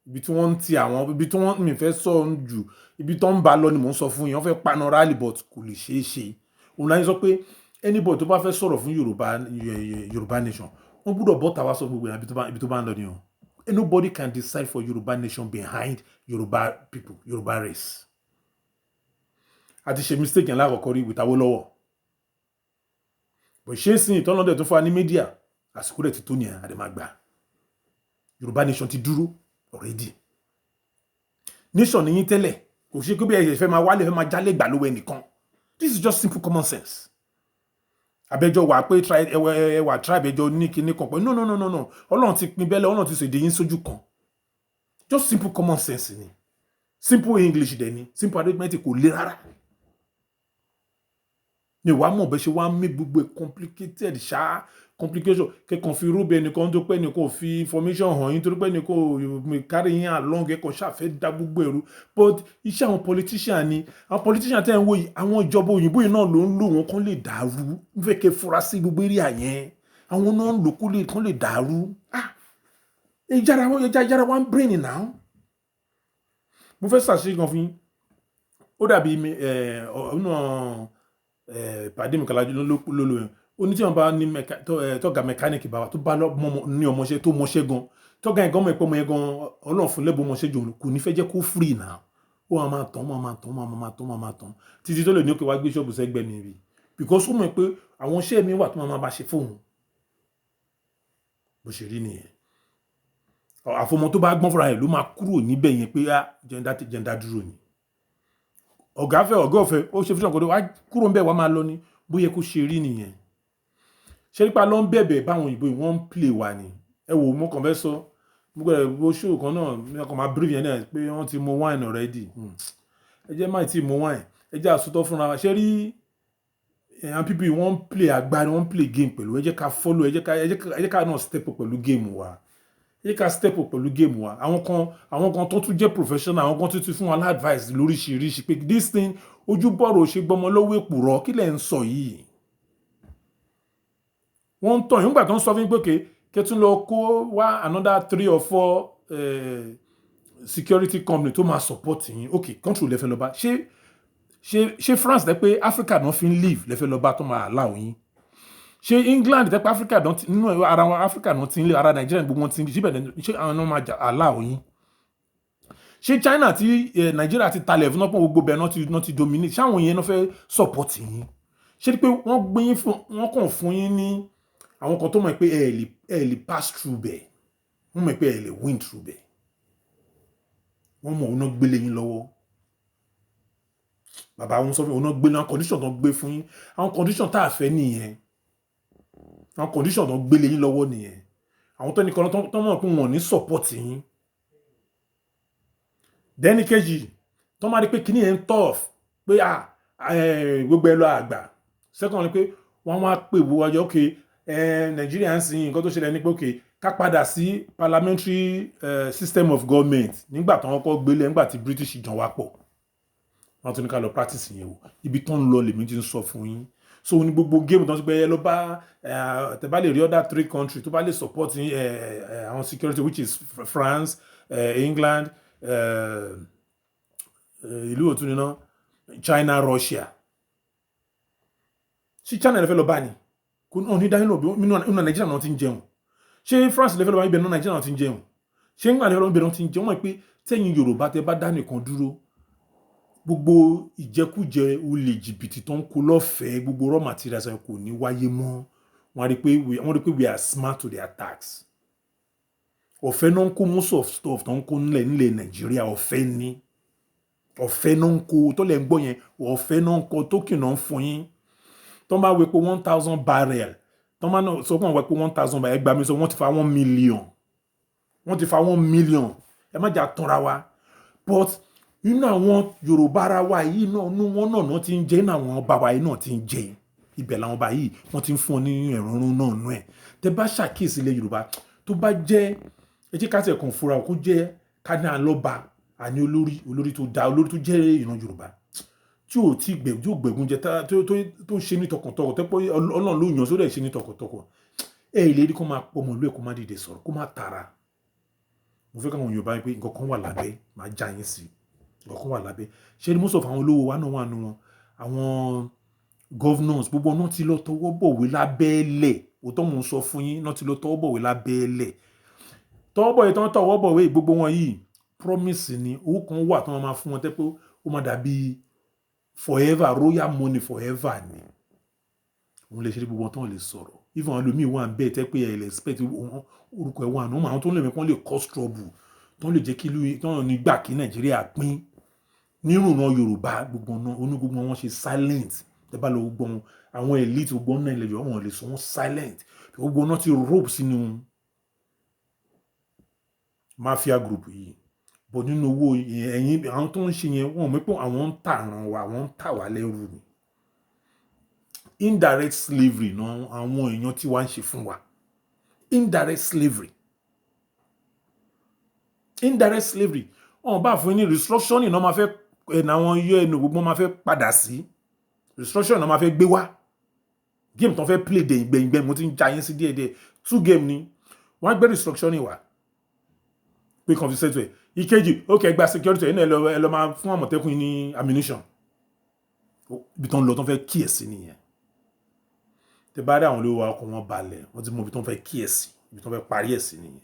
Ibi tí wọ́n ń ti àwọn ibi tí wọ́n mi fẹ́ sọ jù, ibi tó ń ba lọ ni mò ń sọ fún yín. Wọ́n fẹ́ paná rally, but kò lè ṣeé ṣe. Òun láyé sọ pé anybody tó bá fẹ́ sọ̀rọ̀ fún Yorùbá nation, wọ́n gbọ́dọ̀ bọ́ta wá sọ gbogbo ibi tó bá ń lọ ni o. Nobody can decide for Yorùbá nation behind Yorùbá people, Yorùbá race. A ti ṣe mistake yẹn lákọ̀ọ́kọ́ rí with Awólọ́wọ̀, bó ṣe é sìn ìtọ́nà dẹ̀ tó fún wa ní media. Àsìkò rẹ̀ ti tó nìyẹn. Àdèmàgbà Yorùbá nation ti dúró already. Nation ní yín tẹ́lẹ̀, kò ṣe pé bí ẹ fẹ́ máa wálé, fẹ́ máa jálè gbà lọ́wọ́ ẹnìkan. This is just simple common sense. Abẹ́jọ́ wà pé ẹwà tribe, ẹjọ́ ní kinní kan pé no, no, no, no, no. Ọlọ́run ti pín bẹ́lẹ̀, Ọlọ́run ti ṣèdè yín sójú kan. Just simple common sense ni, simple English dẹ̀ ni, simple arithmetic, kò le rárá. Ni wàá mọ̀ bẹ́ẹ̀ ṣe wá mí gbogbo ẹ̀ complicated ṣá, complication kẹ́kàn fi rúbẹ ẹnìkan tó pẹ́ ẹnìkan ò fi information hàn yín, torí pé ẹnìkan ò carry yín along. Ẹ̀kan ṣàfẹ́ dá gbogbo ẹ̀rú. But iṣẹ́ àwọn politician ni. Àwọn politician tẹ́ ń wò yìí, àwọn ìjọba òyìnbó yìí náà ló ń lò wọ́n kán lè dàrú. Ń fẹ́ kẹ́ fura sí gbogbo area yẹn. Àwọn náà ń lò kó lè kán lè dàrú. Ah, ẹ jára wọn, ẹ jára wọn brain now. Mo fẹ́ ṣàṣeyí kan fún yín. Ó dàbí ọ̀nà pàdé mi kàlájú lólo yẹn. Ó ní tí wọ́n bá ní tọ́gà mẹkáníìkì bá wa tó bá ní ọmọṣẹ́ tó mọṣẹ́ gan, tọ́gà yẹn gan mọ̀ pé ọmọ yẹn gan Ọlọ́run fún lẹ́bùn ọmọṣẹ́ jù, kò ní fẹ́ jẹ́ kó free náà. Ó máa máa tán, máa máa tán, máa máa tán, máa máa tán títí tó lè ní òkè wá gbé ṣọ́ọ̀bù sẹ́gbẹ́ mi rí, because ó mọ̀ pé àwọn iṣẹ́ mi wà tó máa máa bá ṣe fóun. Bó ṣe rí nìyẹn. Àfọmọ tó bá gbọ́n fúnra rẹ̀ ló máa kúrò níbẹ̀ yẹn pé á jẹ́ńdá dúró ni. Ọ̀gá fẹ́, ọ̀gá ọ̀fẹ́, ó ṣe fún ọ̀gá wá kúrò ńbẹ̀, wá máa lọ ní bóyá kó ṣe rí nìyẹn. Ṣé nípa ló ń bẹ̀bẹ̀ báwọn òyìnbó yìí, wọ́n ń play wa ni. Ẹ wò, mo kàn fẹ́ sọ gbogbo ẹ̀ bó ṣòwò kan náà, mi kàn máa brief yẹn náà pé wọ́n ti mu wine already. Ẹ jẹ́ má tí mu wine, ẹ jẹ́ àsọtọ́ fúnra wa. Ṣé rí àwọn people, wọ́n ń play agbára, wọ́n ń play game pẹ̀lú. Ẹ jẹ́ ká follow, ẹ jẹ́ ká náà step up pẹ̀lú game wa. Ẹ jẹ́ ká step up pẹ̀lú game wa. Àwọn kan tó tún jẹ́ professional, àwọn kan tó tún fún wa ní advice lóríṣiríṣi pé this thing, ojú bọ̀rọ̀ ṣe gbọmọ lọ́wọ́ èpùrọ́. Kí lẹ̀ ń sọ yìí? Wọ́n ń tàn yín nígbà tó ń sọ fún yín pé kẹ́ tún lọ kó wá another three or four security company tó máa support yín. Ok, country lẹ́fẹ̀ẹ́ lọ bá? Ṣé France tẹ́ pé Africa náà fi ń live lẹ́fẹ̀ẹ́ lọ bá tó máa allow yín? Ṣé England tẹ́ pé Africa náà nínú ara wọn, Africa náà ti ń live, ara Nigeria gbogbo wọn ti ń live síbẹ̀, ṣé àwọn náà máa allow yín? Ṣé China tí Nigeria ti talẹ̀ fún náà pọ̀, gbogbo bẹ́ẹ̀ náà ti dominate, ṣé àwọn yẹn náà fẹ́ support yín? Ṣé pé wọ́n gbé yín fún, wọ́n kàn fún yín ní àwọn kan tó mọ̀ pé ẹ lè pass through bẹ́ẹ̀, wọ́n mọ̀ pé ẹ lè win through bẹ́ẹ̀, wọ́n mọ̀ òun náà gbélé yín lọ́wọ́. Bàbá wọn sọ fún mi, òun náà gbélé àwọn condition tó gbé fún yín, àwọn condition tá a fẹ́ nìyẹn, àwọn condition tó gbélé yín lọ́wọ́ nìyẹn. Àwọn tó ní kan tó mọ̀ pé wọn ò ní support yín. Dẹ́ni kejì tó máa rí pé kíní yẹn ń tough pé gbogbo ẹ lọ àgbà. Second ni pé wọ́n wá pè wọ́n wájú, ok, Nàìjíríà ń sin nǹkan tó ṣẹlẹ̀ ní pé ok, ká padà sí parliamentary system of government nígbà tó wọ́n kọ́ gbélé, nígbà tí British jàn wá pọ̀. Wọ́n tún ní ká lọ practice yẹn o. Ibi tó ń lọ lèmi ti ń sọ fún yín. So ní gbogbo game tó ń sọ pé ẹ lọ bá tẹ bá lè rí other three countries tó bá lè support àwọn security, which is France, England, ìlú òtún níná, China, Russia. Sí China lè fẹ́ lọ bá ní kò náà ní dáhùn náà, nínú Nàìjíríà náà ti ń jẹun. Ṣé France lè fẹ́ lọ bá? Ibẹ̀ náà, Nàìjíríà náà ti ń jẹun. Ṣé England lè fẹ́ lọ? Ibẹ̀ náà ti ń jẹun. Wọ́n pé tẹ́yìn Yorùbá tẹ́ bá dá nìkan dúró, gbogbo ìjẹkújẹ, olè, jìbìtì tó ń kó lọ́fẹ̀ẹ́, gbogbo raw materials kò ní wáyé mọ́. Wọ́n rí pé we are smart to their tax. Ọ̀fẹ́ náà ń kó most of stuff tó ń kó nílẹ̀ Nàìjíríà. Ọ̀fẹ́ ni, ọ̀fẹ́ náà ń kó tó lẹ̀ ń gbọ́ yẹn. Ọ̀fẹ́ náà ń kó tókì náà ń fún yín. Tó ń bá wé pé 1,000 barrel, tó ń bá sọ pé wọ́n wé pé 1,000 barrel, ẹgbàá mi sọ, wọ́n ti fa 1 million, wọ́n ti fa 1 million. Ẹ má jà tanra wa. But nínú àwọn Yorùbá ara wa yìí náà, nínú wọn náà ti ń jẹ, nínú àwọn ọba wa yìí náà ti ń jẹ. Ibẹ̀ làwọn ọba yìí wọ́n ti ń fún ọ ní ẹ̀rọ̀rún náà nú ẹ̀. Tẹ bá ṣàkíyèsí ilẹ̀ Yorùbá, tó bá jẹ́ ẹ jẹ́ ká tẹ̀ kàn fura, kó jẹ́ ká ní àlọ́ba, àní olórí, olórí tó da, olórí tó jẹ́ ìran Yorùbá tí ò tí gbẹ, tí ò gbẹ̀gún jẹ, tó ṣe ní tọkàntọkàn, tẹ́pọ̀ Ọlọ́run ló yàn sórí ẹ̀, ṣe ní tọkàntọkàn, ẹ lè rí kó máa pọ̀ mọ́ ìlú ẹ̀, kó má dìde sọ̀rọ̀, kó má tara. Mo fẹ́ káwọn Yorùbá pé nǹkan kan wà lábẹ́, máa já yín sí. Nǹkan kan wà lábẹ́. Ṣé ni most of àwọn olówó wa náà wà nù wọn, àwọn governors, gbogbo náà ti lọ tọwọ́ bọ̀wé lábẹ́lẹ̀. Òótọ́ mò ń sọ fún yín, náà ti lọ tọwọ́ bọ̀wé lábẹ́lẹ̀. Tọwọ́ bọ̀wé tán, tọwọ́ bọ̀wé gbogbo wọn yìí, promise ni. Owó kan wà tí wọ́n máa fún wọn tẹ́ pé ó máa dàbí forever, royal money forever ni. Òun lè ṣe ní gbogbo wọn tán lè sọ̀rọ̀. Even àwọn ẹlòmíì wà bẹ́ẹ̀ tẹ́ pé ẹ lè expect orúkọ ẹ̀ wà nù. Àwọn tó ń lè mẹ́kàn lè cause trouble, tó lè jẹ́ kí ìlú tó ní gbà kí Nàìjíríà pín nírùnà Yorùbá, gbogbo ọ̀nà onú gbogbo wọn ṣe silent. Tẹ́ bá lọ gbogbo wọn, àwọn elite, gbogbo ọ̀nà ilẹ̀ Yorùbá, wọn lè sọ, wọn silent. Gbogbo ọ̀nà ti rope sínú mafia group yìí. Bọ̀ nínú owó ẹ̀yìn àwọn tó ń ṣe yẹn, wọ́n mọ̀ pé àwọn ń tà ràn wá, àwọn ń tà wá lẹ́rù ni. Indirect slavery náà àwọn èèyàn tí wàá ń ṣe fún wa. Indirect slavery, indirect slavery. Wọn bá fún yín ní restructuring náà, máa fẹ́ ẹ̀nà àwọn UN, gbogbo máa fẹ́ padà sí restructuring náà, máa fẹ́ gbé wá game tó ń fẹ́ play dé ìgbẹ̀yìngbẹ̀yìn. Mo ti ń ja yín sí díẹ̀díẹ̀. Two game ni wọ́n á gbé restructuring wá pé kan fi settle ẹ̀. Ìkejì, ó kẹ́ gba security ẹ̀ náà, ẹ lọ máa fún Àmọ̀tẹ́kùn yín ní ammunition. Ibi tó ń lọ, tó ń fẹ́ kíyèsí nìyẹn. Tẹ bá rí àwọn olówó wa, ọkàn wọn balẹ̀, wọ́n ti mọ ibi tó ń fẹ́ kíyèsí, ibi tó ń fẹ́ parí ẹ̀ sí nìyẹn.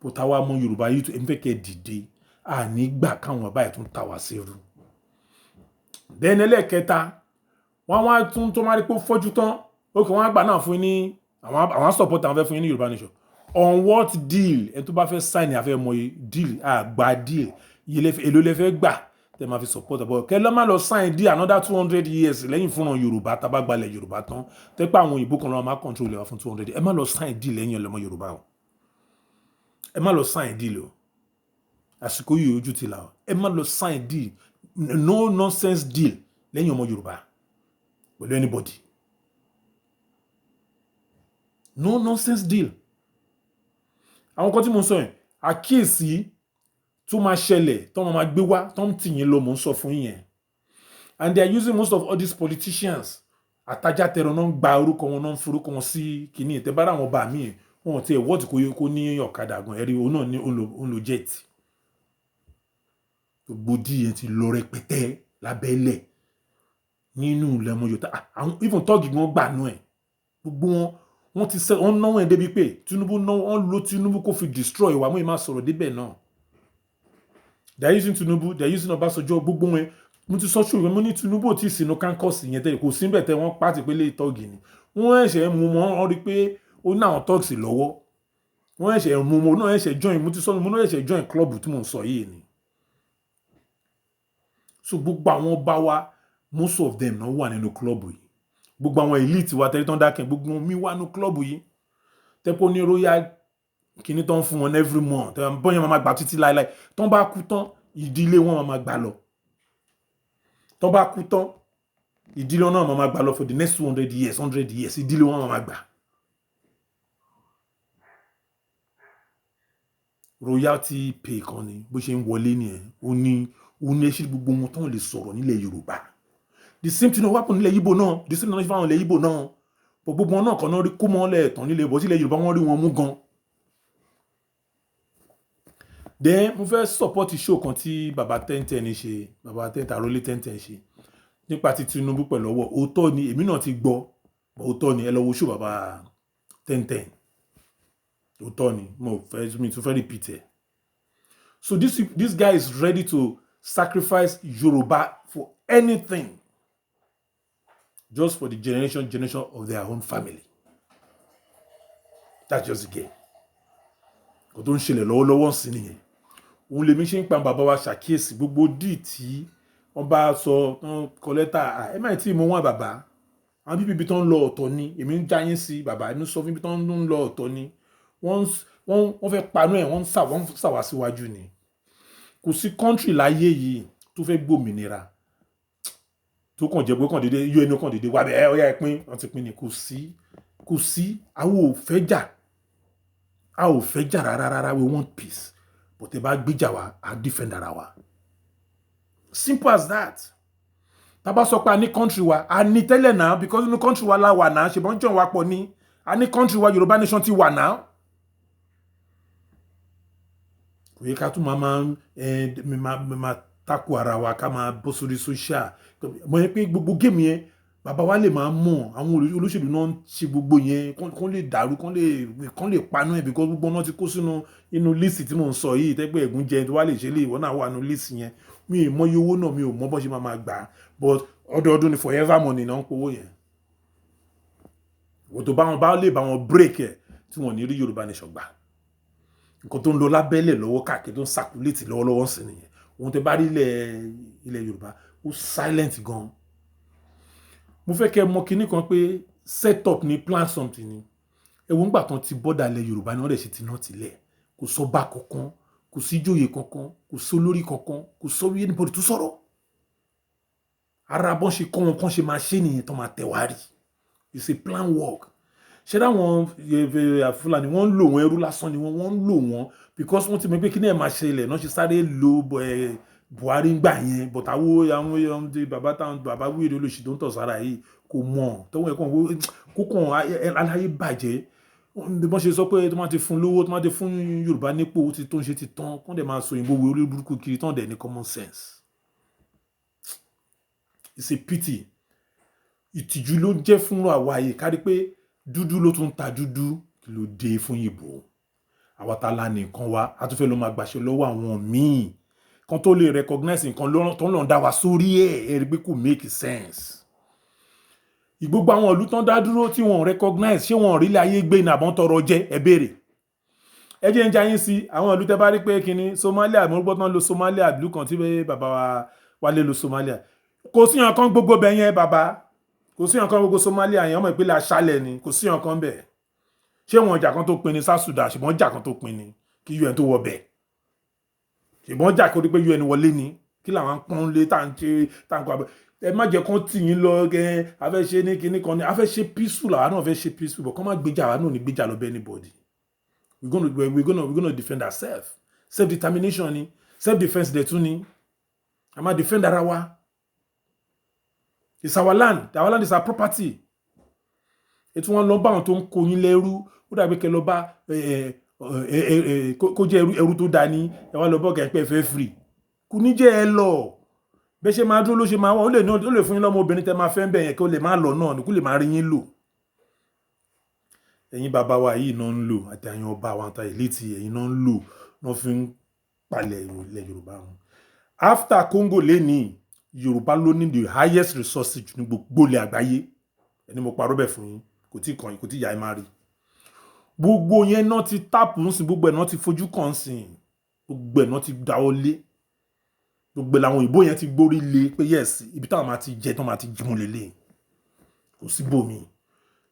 Bó táwa mọ Yorùbá yìí, èmi fẹ́ kẹ́ dìde. Àní gbà káwọn bàbá yìí tún ta wá sí irú. Then ẹlẹ́ẹ̀kẹta, wọ́n wá tún tó máa rí pé ó fọ́jú tán, ó kì wọ́n á gbà náà fún yín ní àwọn support, àwọn fẹ́ fún yín ní Yorùbá nation. On what deal? Ẹni tó bá fẹ́ sign, àfẹ́ mọ deal, àgbà deal, èló lẹ fẹ́ gbà tẹ máa fi support àbọ̀ kẹ lọ́ máa lọ sign deal another 200 years lẹ́yìn fúnra Yorùbá. Tá bá gbalẹ̀ Yorùbá tán, tẹ́ pé àwọn òyìnbó kan lọ́wọ́ máa control ẹ̀ wá fún 200. Ẹ má lọ sign deal lẹ́yìn ọlọ́mọ Yorùbá o. Ẹ má lọ sign deal o. Àsìkò yìí, ojú ti là o. Ẹ má lọ sign deal, no nonsense deal lẹ́yìn ọmọ Yorùbá pẹ̀lú anybody. No nonsense deal. Àwọn kan tí mo sọ yẹn, àkíyèsí tó máa ṣẹlẹ̀, tó máa gbé wá, tó ń tì yín lọ, mò ń sọ fún yín. And they are using most of all these politicians. Àtajátẹrọ náà ń gba orúkọ wọn, náà ń forúkọ wọn sí kínní. Ìtẹ́bára àwọn ọba míì, wọn ò tiẹ̀ wọ́ọ̀tì kó ní ọ̀kadà gan, ẹ̀rí òun náà ní òun lo jet. Gbogbo díẹ̀ ti lọ rẹpẹtẹ lábẹ́lẹ̀ nínú ilẹ̀ ọmọ Yorùbá. Àwọn even tọ́ọ̀gì gan gbà nú ẹ̀. Gbogbo wọn, wọ́n ti sẹ́, wọ́n náwó ẹ̀ débi pé Tinubu náwó, wọ́n lo Tinubu kó fi destroy wa. Mú ìmá sọ̀rọ̀ débẹ̀ náà. They are using Tinubu, they are using Ọbásanjọ́, gbogbo wọn. Mo ti sọ ṣòro, mo ní Tinubu ò tí ì sínú caucus yẹn tẹ́lẹ̀, kò síbẹ̀ tẹ́ wọ́n pàtì pé lè tọ́ọ̀gì ni. Wọ́n ẹ̀ṣẹ̀ mú wọn, wọ́n rí pé ó ní àwọn tọ́ọ̀gì lọ́wọ́. Wọ́n ẹ̀ṣẹ̀ mú wọn náà, ẹ̀ṣẹ̀ join. Mo ti sọ, mo náà ẹ̀ṣẹ̀ join club tí mò ń sọ yìí ni. So gbogbo àwọn ọba wa, most of them náà wà nínú club yìí. Gbogbo àwọn elite wa tẹ́lẹ̀ tán dákẹ́, gbogbo wọn mi wà nínú club yìí, tẹ́pọ̀ ní royal kíní tó ń fún wọn every month, bọ́yàn máa gbà títí láéláé. Tán bá kú tán, ìdílé wọn máa gbà lọ. Tán bá kú tán, ìdílé wọn náà máa gbà lọ for the next 200 years, 100 years, ìdílé wọn máa gbà. Royalty pay kan ni bó ṣe ń wọlé nìyẹn. Ó ní ẹṣin gbogbo wọn tán lè sọ̀rọ̀ nílẹ̀ Yorùbá. The same thing wá pọ̀ nílẹ̀ Yíbò náà, the same thing náà ṣe fáwọn ilẹ̀ Yíbò náà. Bọ̀ gbogbo wọn náà kan náà rí kó mọ́lẹ̀ tán nílẹ̀ bọ̀ sílẹ̀ Yorùbá, wọ́n rí wọn mú gan. Then mo fẹ́ support show kan tí baba 1010 ṣe, baba 1010, Àrólé 1010 ṣe nípa ti Tinubu pẹ̀lú ọwọ́. Òótọ́ ni, èmi náà ti gbọ́, òótọ́ ni. Ẹ lọ wo show baba 1010, òótọ́ ni. Mo fẹ́ mi tún fẹ́ repeat ẹ̀. So this guy is ready to sacrifice Yoruba for anything, just for the generation of their own family. That's just the game. Kò tó ń ṣẹlẹ̀ lọ́wọ́lọ́wọ́ sí nìyẹn. Òun lèmi ṣe ń pa bàbá wa ṣàkíyèsí gbogbo díì tí wọ́n bá sọ tán kọ lẹ́tà. Ẹ má tí ì mú wọn bàbá. Àwọn bíbí ibi tó ń lọ ọ̀tọ̀ ni. Èmi ń já yín sí bàbá, èmi sọ fún ibi tó ń lọ ọ̀tọ̀ ni. Wọ́n fẹ́ panú ẹ̀, wọ́n ń sà wá síwájú ni. Kò sí country láyé yìí tó fẹ́ gbòmìnira tó kàn jẹ́ pé kàn déédéé UN kàn déédéé wá bẹ́ẹ̀, ọ̀yá ẹ pín, wọ́n ti pín ni. Kò sí, kò sí. Àwọn ò fẹ́ jà, a ò fẹ́ jà rárá rárá. We want peace, but ẹ bá gbéjà wa, a defend ara wa. Simple as that. Tá bá sọ pé a ní country wa, a ní tẹ́lẹ̀ náà, because inú country wa la wà náà. Ṣèbọn jọ̀ wá pọ̀ ní a ní country wa, Yorùbá nation ti wà náà. Kò yẹ ká tún máa tako ara wa, ká máa bọ́ sórí social. Mo yẹ pé gbogbo game yẹn, bàbá wa lè máa mọ̀. Àwọn olóṣèlú náà ń ṣe gbogbo yẹn kán lè dàrú, kán lè paná ẹ̀, because gbogbo náà ti kó sínú inú list tí mò ń sọ yìí. Tẹ́gbẹ́ ẹ̀gún jẹ tó wá lè ṣe lè ìwọ náà wà nínú list yẹn. Mi ì mọ iye owó náà, mi ò mọ bó ṣe máa gbà á, but ọdọọdún ni, forever money náà ń powó yẹn. Wò tó bá wọn bá lè bá wọn break ẹ̀ tí wọ́n ní rí Yorùbá nation gbà. Nǹkan tó ń lọ lábẹ́lẹ̀ lọ́wọ́ káàkiri, tó ń circulate lọ́wọ́lọ́wọ́ sí nìyẹn. Ohun tẹ bá rí ilẹ̀ Yorùbá, ó silent gan. Mo fẹ́ kẹ́ mọ̀ kinní kan pé set up ni, plan something ni. Ẹ̀wọ̀n ńgbà tán ti bọ́dà ilẹ̀ Yorùbá ni wọ́n dẹ̀ ṣe ti náà tilẹ̀. Kò sọ́ba kankan, kò sí ìjòyè kankan, kò sí olórí kankan, kò sọ anybody tó sọ̀rọ̀. Ara bọ́n ṣe kọ́ wọn kán ṣe máa ṣe nìyẹn, tán máa tẹ̀ wá rí. It's a plan work. Ṣé dáwọn Fúlàní, wọ́n ń lò wọ́n, ẹrú lásán ni wọ́n ń lò wọ́n, because wọ́n ti mọ̀ pé kí ni ẹ̀ máa ṣe ilẹ̀ náà ṣe sáré lo Buhari ń gbà yẹn. But àwọn bàbá táwọn bàbá wíìrì olóṣì tó ń tọ̀ sára yìí kò mọ̀ tọ́wọ́ ẹ̀ kàn kó kàn aláyé bàjẹ́. Bí wọ́n ṣe sọ pé tó máa ti fún lówó, tó máa ti fún Yorùbá nípò, ó ti tó ń ṣe ti tán, kán dẹ̀ máa sọ òyìnbó wo orí burúkú kiri tán dẹ̀ ní common sense. It's a pity. Ìtìjú ló jẹ́ fún àwa yìí kárí pé dúdú ló tún ta dúdú. Kí ló dé fún ìbò? Àwa ta la nìkan wa, a tún fẹ́ lọ máa gbàṣẹ lọ́wọ́ àwọn míì kan tó lè recognize nǹkan tó ń lọ dá wa sórí ẹ̀. Ẹ̀ rí pé kò make sense. Ìgbogbo àwọn ìlú tán dá dúró tí wọ́n recognize, ṣé wọ́n rí ilé ayé gbé ní àbọ̀n tọrọ jẹ? Ẹ béèrè. Ẹ jẹ́ ń jayín sí àwọn ìlú tẹ́ bá rí pé kínní Somalia, mo gbọ́ tán lo Somalia, ìlú kan tí bàbá wa wálé lo Somalia. Kò sí nǹkan gbogbo bẹ̀ yẹn, bàbá. Kò sí nǹkan gbogbo Somalia yẹn, ọmọ ìpínlẹ̀ aṣálẹ̀ ni, kò sí nǹkan bẹ̀. Ṣé wọn ìjà kan tó pin ní South Sudan? Ṣùgbọ́n ìjà kan tó pin ní kí UN tó wọ bẹ̀. Ṣùgbọ́n ìjà kó rí pé UN wọlé ni. Kí làwọn pọ́n lé tá à ń ṣe tá à ń kọ́ abẹ́? Ẹ má jẹ́ kán tì yín lọ. Kẹ́ a fẹ́ ṣe ní kinní kan ní a fẹ́ ṣe peaceful, àwa náà fẹ́ ṣe peaceful, but kán má gbéjà, àwa náà ní gbéjà lọ bẹ́ anybody. We gonna defend ourselves. Self determination ni, self defence dẹ̀ tún ni. A máa defend ara wa. It's our land. Our land is our property. Ètò wọn lọ bá àwọn tó ń kó yín lẹ́rú, ó dàbí kẹ́ lọ bá kó jẹ́ ẹrú tó dání. Ẹ wá lọ bọ́ kẹ́ pẹ́ fẹ́ free, kò ní jẹ́ ẹ lọ. Bẹ́ẹ̀ ṣe máa dúró ló ṣe máa wá. Ó lè fún yín lọ́mọ obìnrin tẹ́ máa fẹ́ ń bẹ̀ yẹn, kí ó lè máa lọ náà ní kó lè máa rí yín lò. Ẹ̀yin bàbá wa yìí náà ń lò, àti àwọn ọba àwọn àtàwọn elite, ẹ̀yin náà ń lò, wọ́n fi ń palẹ̀ ilẹ̀ Yorùbá wọn. After Congo lẹ́nìí, Yorùbá ló ní the highest resources jù ní gbogbo ilẹ̀ àgbáyé. Ẹni mo parọ́ bẹ̀ fún yín, kò tí kàn yín, kò tí yà ẹ máa rí. Gbogbo yẹn náà ti tap ń sìn, gbogbo ẹ̀ náà ti fojú kàn ń sìn, gbogbo ẹ̀ náà ti dáwọ́ lé, gbogbo làwọn òyìnbó yẹn ti gbórí lé pé yes, ibi táwọn máa ti jẹ tán máa ti jẹun lélẹ̀, kò sí bòmí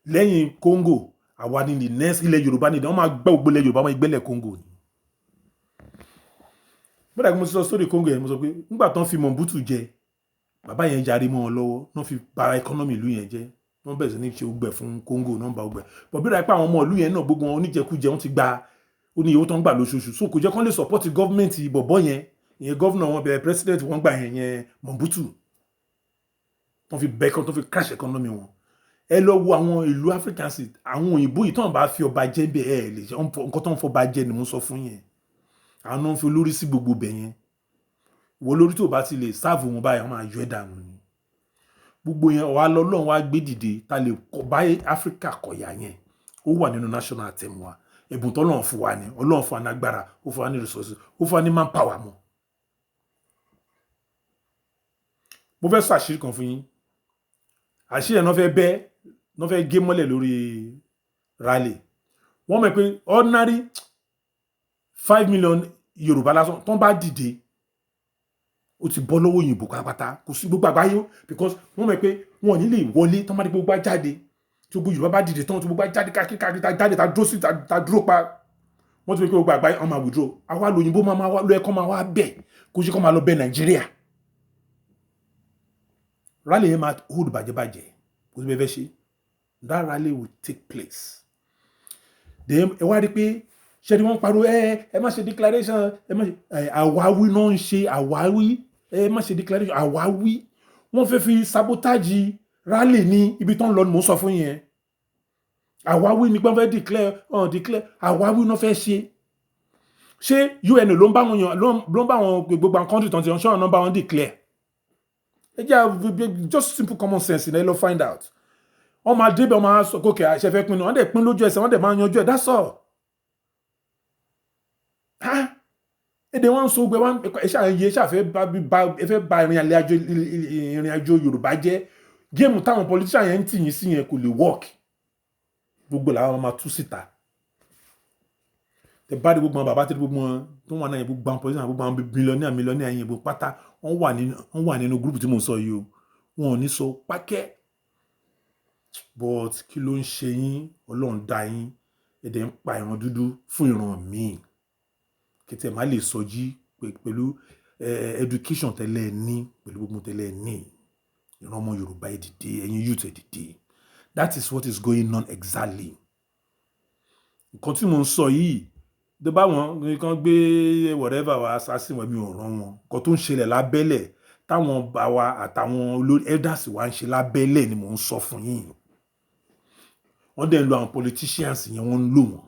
lẹ́yìn Congo. Àwa ni the next. Ilẹ̀ Yorùbá ni wọ́n máa gbẹ́ gbogbo ilẹ̀ Yorùbá, wọ́n gbẹ́lẹ̀ Congo ni. Bọ́dà kí mo sọ sórí Congo yẹn, mo sọ pé nígbà tán fi Mobutu jẹ, bàbá yẹn yarí mọ́ wọn lọ́wọ́, wọ́n fi bà economy ìlú yẹn jẹ́. Wọ́n bẹ̀rẹ̀ sí ní ṣe ogbẹ̀ fún Congo náà, bá ogbẹ̀ bọ̀ bí ra pé àwọn ọmọ ìlú yẹn náà, gbogbo wọn oníjẹkújẹ, wọ́n ti gba ó ní owó tó ń gbà lóṣooṣù, so kò jẹ́ kán lè support government bọ̀bọ̀ yẹn, ìyẹn governor wọn bẹ̀rẹ̀, president wọn gbà yẹn, yẹn Mobutu. Tó fi bẹ́ tó fi crash economy wọn. Ẹ lọ wo àwọn ìlú African sí, àwọn òyìnbó yìí tó ń bá fi ọba jẹ́ bẹ́ẹ̀, ẹ lè ṣe nǹkan tó ń fọba jẹ́ ni mo sọ fún yẹn. Àwọn náà ń fi olórí sí gbogbo bẹ̀ yẹn. Ìwọ lórí tó bá ti lè serve wọn báyìí, wọ́n máa yọ ẹ́ dànù ni. Gbogbo yẹn wà lọ́lọ́run wá gbé dìde ta lè bá Áfíríkà kọ̀yà yẹn. Ó wà nínú national anthem wa. Ẹ̀bùn tọ́lọ́run fún wa ni. Ọlọ́run fún wa ní agbára, ó fún wa ní resources, ó fún wa ní manpower mọ́. Mo fẹ́ sọ àṣírí kan fún yín. Àṣírí ẹ̀ náà fẹ́ bẹ́, náà fẹ́ gé mọ́lẹ̀ lórí rally. Wọ́n mọ̀ pé ordinary 5 million Yorùbá lásán tó ń bá dìde, ó ti bọ́ lọ́wọ́ òyìnbó pátápátá. Kò sí gbogbo àgbáyé, because wọ́n mọ̀ pé wọn ò ní lè wọlé tó má dé. Gbogbo jáde, tí gbogbo Yorùbá bá dìde tán, tí gbogbo jáde káàkiri káàkiri, tá jáde, tá dúró sí, tá dúró pa, wọ́n ti fi pé gbogbo àgbáyé wọ́n máa withdraw. Àwa lòyìnbó máa wá lọ ẹ̀kọ́, máa wá bẹ̀ kó ṣe kó máa lọ bẹ̀ Nàìjíríà. Rally yẹn máa hold bàjẹ́bàjẹ́, kò sí bẹ́ẹ̀ fẹ́ ṣe. That rally will take place. Then ẹ wá rí pé ṣé ni wọ́n ń pariwo, ẹ má ṣe declaration, ẹ má ṣe àwáwí náà ń ṣe àwáwí, ẹ má ṣe declaration, àwáwí. Wọ́n fẹ́ fi sabotage rally ní ibi tó ń lọ ni mò ń sọ fún yẹn. Àwáwí ni pé wọ́n fẹ́ declare ọ̀n declare, àwáwí náà fẹ́ ṣe. Ṣé UN ló ń bá wọn yàn, ló ń bá wọn gbogbo àwọn country tó ń ti ṣọ́ọ̀nà náà bá wọn declare? Ẹ jẹ́ just simple common sense ní ẹ lọ find out. Wọ́n máa débẹ̀, wọ́n máa sọ kókè àṣẹ fẹ́ pinnu, wọ́n dẹ̀ pín lójú ẹsẹ̀, wọ́n dẹ̀ máa yanjú ẹ̀. That's all. Ha, èdè wọn ń sọ gbẹ wọn. Ẹ ṣàyẹ ṣàfẹ́ bá ẹ fẹ́ ba ìrìn àjò Yorùbá jẹ́. Game táwọn politician yẹn ń tì yín sí yẹn kò lè work. Gbogbo làwọn máa tú síta. Tẹ bá dé, gbogbo àwọn bàbá tẹ, gbogbo wọn tó wà náà yẹn, gbogbo àwọn politician, gbogbo àwọn millionaire millionaire yẹn, gbogbo pátá wọ́n wà nínú group tí mo sọ yìí o. Wọn ò ní sọ pákẹ́, but kí ló ń ṣe yín? Ọlọ́run dá yín, ẹ̀dẹ̀ ń pa ìran dúdú fún ìran míì kìtẹ̀ má lè sọjí pẹ̀lú education tẹ́lẹ̀ ní, pẹ̀lú gbogbo tẹ́lẹ̀ ní. Ìran ọmọ Yorùbá, ẹ dìde. Ẹ̀yin youth, ẹ dìde. That is what is going on exactly. Nǹkan tí mo ń sọ yìí tó bá wọn kàn gbé whatever wa assassin wọn, mi ò ràn wọn. Nǹkan tó ń ṣẹlẹ̀ lábẹ́lẹ̀ táwọn bá wa àtàwọn olórí elders wa ń ṣe lábẹ́lẹ̀ ni mò ń sọ fún yín. Wọ́n dẹ̀ ń lo àwọn politicians yẹn, wọ́n ń lò wọ́n.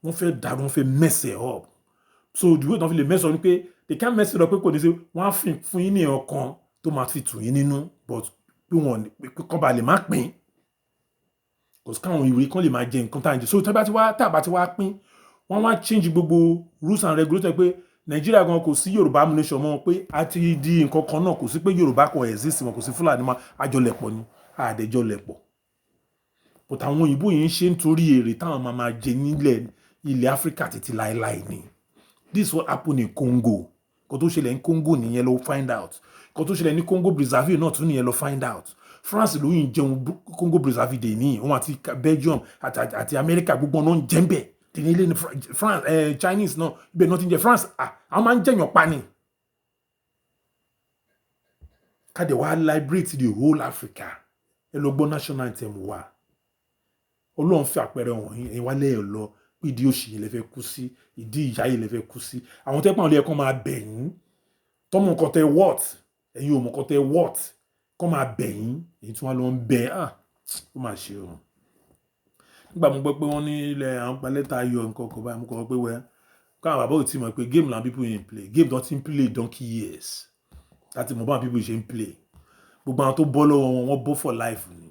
Wọ́n fẹ́ dàrú, wọ́n fẹ́ mess it up. So the way tí wọ́n fi lè mess up ni pé they can't mess it up pé kò ní sí wọ́n á fi fún yín ní ọkàn tó máa fi tù yín nínú, but pé wọ́n kọ́ ba lè má pín, kò sí káwọn ìwé kan lè máa jẹ nǹkan tá à ń jẹ. So tá a bá ti wá pín, wọ́n wá change gbogbo rules and regulations pé Nàìjíríà gan kò sí Yorùbá nation mọ́, pé a ti di nǹkan kan náà, kò sí pé Yorùbá kò exist mọ́, kò sí Fúlàní mọ́, àjọlẹ̀pọ̀ ni àdẹjọlẹ̀pọ̀. But àwọn òyìnbó yìí ń ṣe nítorí èrè táwọn máa máa jẹ nílẹ̀ ilẹ̀ Áfíríkà títí láéláé ni. This is what happened in Congo. Nǹkan tó ṣẹlẹ̀ ní Congo nìyẹn, lọ find out. Nǹkan tó ṣẹlẹ̀ ní Congo Brazzaville náà tún nìyẹn, lọ find out. France ló yìn jẹun Congo Brazzaville dè ní òun àti Belgium àti America, gbogbo ọ̀nà ń jẹ́ ń bẹ̀ tèmi ilé ní France, Chinese náà ibẹ̀ náà ti ń jẹ France. Àwọn máa ń jẹ̀yàn pa ni. Ká dẹ̀ wá liberate the whole Africa. Ẹ lọ gbọ́ national anthem wa. Ọlọ́run fi àpẹẹrẹ wọ̀nyí, ẹ̀yin wálé ẹ̀ lọ pé ìdí òṣì yìí lè fẹ́ kú sí, ìdí ìyá yìí lè fẹ́ kú sí. Àwọn tẹ́pọ̀ àwọn ilé ẹ̀kọ́ máa bẹ̀ yín tọ́mọ nǹkan tẹ what, ẹ̀yin ò mọ̀ nǹkan tẹ what, kọ́ máa bẹ̀ yín, èyí tí wọ́n lọ ń bẹ̀. Ah, ó máa ṣe o. Nígbà mo gbọ́ pé wọ́n ní ilẹ̀ àwọn gba lẹ́tà ayọ̀ nǹkan kan báyìí, mo kọ́ pé wẹ́ káwọn bàbá ò tí mọ̀ pé game làwọn people yẹn ń play, game tó ti ń play donkey years láti mọ̀ báwọn people ṣe ń play. Gbogbo àwọn tó bọ́ lọ́wọ́ wọn, wọ́n bọ́ for life ni,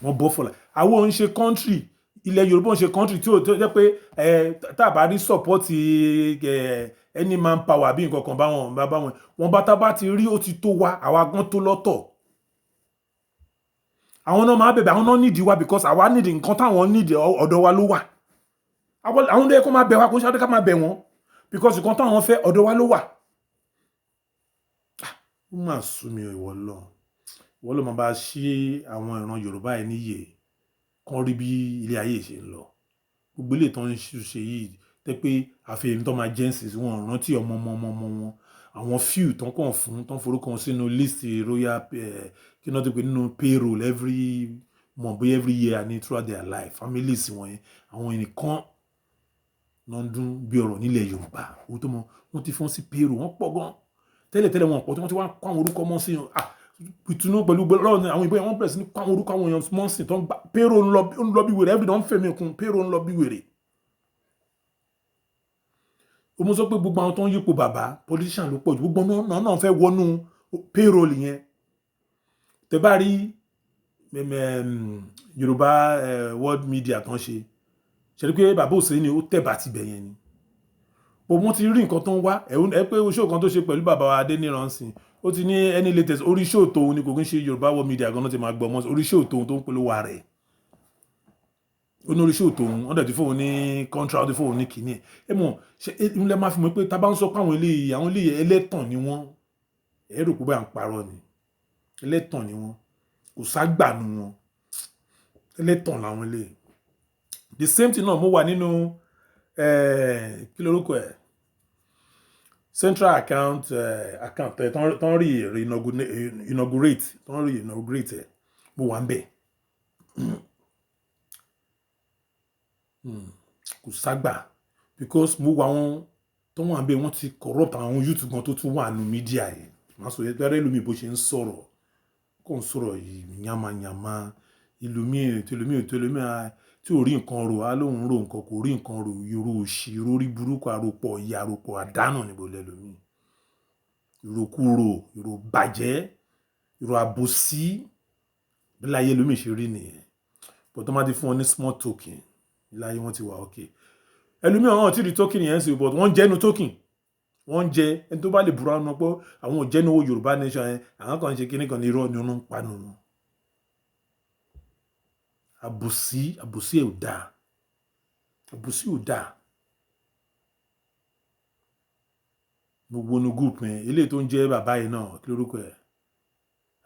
wọ́n bọ́ for life. Àwọn ò ń ṣe country, ilẹ̀ Yorùbá ń ṣe country tí ó tó jẹ́ pé ẹ tá a bá rí support ẹ any man power bí nǹkan kan báwọn bá báwọn wọn bá tá bá ti rí, ó ti tó wa, àwa gan tó lọ́tọ̀. Àwọn náà máa bẹ̀bẹ̀, àwọn náà nídìí wa, because àwa nídìí nǹkan táwọn nídìí, ọ̀dọ̀ wa ló wà. Àwọn ló yẹ kó máa bẹ̀ wá, kó ṣáà ká máa bẹ̀ wọ́n, because nǹkan táwọn fẹ́, ọ̀dọ̀ wa ló wà. Ó mà sú mi. Ìwọ lọ, ìwọ ló máa bá ṣí àwọn ìran Yorùbá yìí níyè, kán rí bí ilé ayé ṣe ń lọ. Gbogbo ilé tó ń ṣe yìí tẹ́ pé àfihàn tó máa jẹ́ ǹsìn, wọn rántí ọmọ ọmọ ọmọ ọmọ wọn. Àwọn few tán kàn fún tán forúkọ wọn sínú list royal, kí náà tó pé nínú payroll every month, bóyá every year ní throughout their life, families wọn yẹn, àwọn ẹnìkan náà ń dún bí ọ̀rọ̀ nílẹ̀ Yorùbá. Owó tó mọ wọ́n ti fọ́n sí payroll, wọ́n pọ̀ gan. Tẹ́lẹ̀tẹ́lẹ̀ wọn pọ̀, tí wọ́n ti wá kó àwọn orúkọ mọ́ sí. Ah, Ìtùnú pẹ̀lú lọ́wọ́ ní àwọn ìbọn yẹn, wọ́n bẹ̀rẹ̀ sí ní kó àwọn orúkọ àwọn èèyàn mọ́sìn tó ń gba payroll, ń lọ bí wèrè, everyday wọ́n ń fẹ̀mí kún payroll, ń lọ bí wèrè. Ó mú sọ pé gbogbo àwọn tó ń yípo bàbá, politician ló pọ̀ jù. Gbogbo náà fẹ́ wọnú payroll yẹn. Tẹ́ bá rí Yorùbá World Media tán ṣe rí pé bàbá Òsèlú ó tẹ̀bà tibẹ̀ yẹn ni, bó wọ́n ti rí nǹkan tó ń wá ẹ pé show kan tó ṣe pẹ̀lú bàbá wa Adéníran sìn, ó ti ní any latest orí show tóun ni, kò kí ń ṣe Yorùbá World Media gan-an ti máa gbọ́ mọ́ orí show tóun tó ń polówó rẹ̀. Ó ní orí show tóun, wọ́n dẹ̀ ti fóun ní contract, wọ́n ti fóun ní kìíní. Ẹ̀ mọ̀ ṣe ẹ ń lẹ́ máa fi mọ̀ pé tá a bá ń sọ pé àwọn eléyìí ẹlẹ́tàn ni wọ́n. Ẹ rò pé bóyá ń parọ́ ni. Ẹlẹ́tàn ni wọ́n, kò ságbànú wọn, ẹlẹ́tàn làwọn eléyìí. The same thing náà mo wà nínú, kí lorúkọ ẹ̀, central account ẹ̀ tán rí inaugurate, tán rí inaugurate ẹ̀, mo wà ń bẹ̀. Kò ságbà because mo wà wọn tó wà ń bẹ̀, wọ́n ti corrupt àwọn youth gan tó tún wà nù media yẹn. Màá sọ yẹn pẹ́rẹ́ lómi bó ṣe ń sọ̀rọ̀, kò ń sọ̀rọ̀ yìí yamayama. Ìlú mi ìlú mi ìlú mi tí ò rí nǹkan rò, á lóun rò nǹkan, kò rí nǹkan rò. Irú òṣì, ìrórí burúkú, àròpọ̀ ìyà, àròpọ̀ àdánù níbo lẹ́lòmíì, ìròkúrò, ìrò bàjẹ́, ìrò àbòsí, bí láyé lómi ṣe rí nìyẹn. But tó máa ti fún wọn ní small token, láyé wọn ti wà okay. Ẹlòmíì àwọn tí rí token yẹn sì, but wọ́n jẹ́nu token, wọ́n jẹ. Ẹni tó bá lè búra wọn pé àwọn ò jẹ́nu owó Yorùbá Nation yẹn, àwọn kan ń ṣe kíní kan ní, irọ́ ni wọ́n ń panu wọn. Àbòsí, àbòsí ò dáa, àbòsí ò dáa. Gbogbo inú group yẹn, eléyìí tó ń jẹ́ bàbá yìí náà, kí lórúkọ ẹ̀,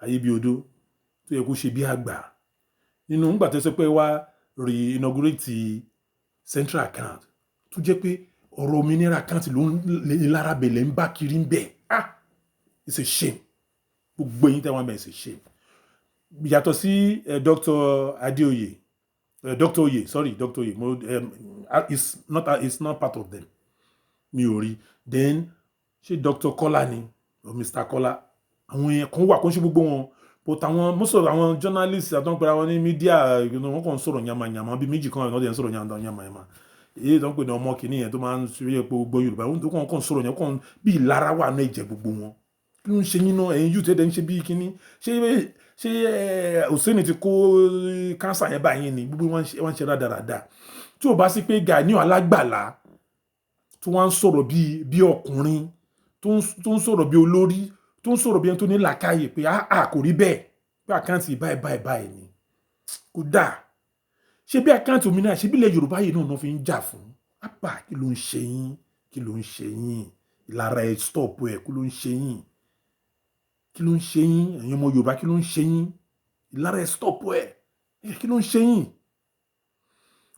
Ayébíodó, tó yẹ kó ṣe bí àgbà nínú nígbà tó sọ pé wá re inaugurate central account, tó jẹ́ pé ọ̀rọ̀ òmìnira account ló ń lè lára bẹ̀lẹ̀ ń bá kiri ń bẹ̀. Ah, it's a shame. Gbogbo eyín tẹ́wọ́n bẹ̀, it's a shame. Yàtọ̀ sí Dr. Adeoye, Dr. Oye, sorry, Dr. Oye mo, it's not part of them, mi ò rí. Then ṣé Dr. Kọ́lá ni or Mr. Kọ́lá, àwọn yẹn kan wà, kó ń ṣe gbogbo wọn, but àwọn most of àwọn journalists àtọ́n pẹ̀lú àwọn ní media, wọ́n kàn ń sọ̀rọ̀ yamayama. Bíi méjì kan àwọn ọ̀dẹ̀ ń sọ̀rọ̀ yamayama. Èyí tó ń pè ní ọmọ kìíní yẹn tó máa ń ṣe pé gbogbo Yorùbá, wọ́n kàn ń sọ̀rọ̀ yẹn kàn bí ìlara wà ní ẹ̀jẹ̀ gbogbo wọn. Kí ló ń ṣe yín náà, ẹ̀yin youth ẹ̀dẹ̀ ń ṣe bí kíní? Ṣé Hussein ti kó cancer yẹn báyìí ni? Gbogbo wọn ń ṣe rádaràda. Tí ò bá sí pé Gani Alágbàlá tó wá ń sọ̀rọ̀ bí ọkùnrin, tó ń sọ̀rọ̀ bí olórí, tó ń sọ̀rọ̀ bí ẹni tó ní làákàyè pé àá kò rí bẹ́ẹ̀, pé account báyìí báyìí báyìí ni kò dáa. Ṣé bí account òmìnira, ṣé bí ilẹ̀ Yorùbá yìí náà fi ń jà fún apá? Kí ló ń ṣe yín? Kí ló ń ṣe yín? Ìlara, ẹ stop ẹ. Kí ló ń ṣe yín? Kí ló ń ṣe yín, ẹ̀yin ọmọ Yorùbá? Kí ló ń ṣe yín? Ìlara, ẹ stop ẹ. Kí ló ń ṣe yín?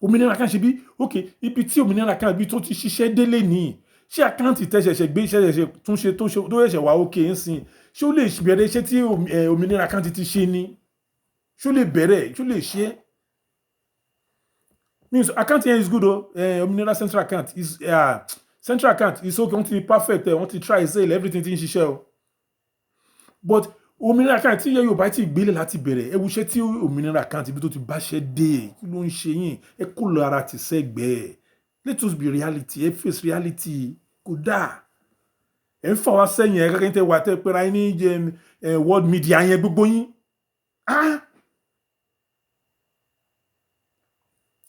Òmìnira kan ṣe bí, ok, ibi tí òmìnira kan, ibi tó ti ṣiṣẹ́ délé nìyí. Ṣé account tẹ̀sẹ̀ṣẹ̀ gbé, ṣẹ̀ṣẹ̀ tún ṣe, tó ṣẹ̀ṣẹ̀ wá òkè ń sìn, ṣé ó lè bẹ̀rẹ̀ iṣẹ́ tí òmìnira kan ti ṣe ni? Ṣé ó lè bẹ̀rẹ̀? Ṣé ó lè ṣe é? Means account yẹn is good o. Òmìnira central account is, central account is okay. Wọ́n ti perfect ẹ̀, wọ́n ti try sale, everything ti ń ṣiṣẹ́ o. But òmìnira account tí Yorùbá ti gbélé láti bẹ̀rẹ̀, ẹ wo iṣẹ́ tí òmìnira account, ibi tó ti báṣẹ́ dé. Kí ló ń ṣe yín? Ẹ kó lọ ara ti sẹ́gbẹ̀ẹ́. Let us be reality, ẹ face reality. Kò dáa, ẹ ń fà wá sẹ́yìn. Ẹ kẹ́kẹ́ tẹ wà tẹ́ pera yín ní world media yẹn, gbogbo yín. Ah,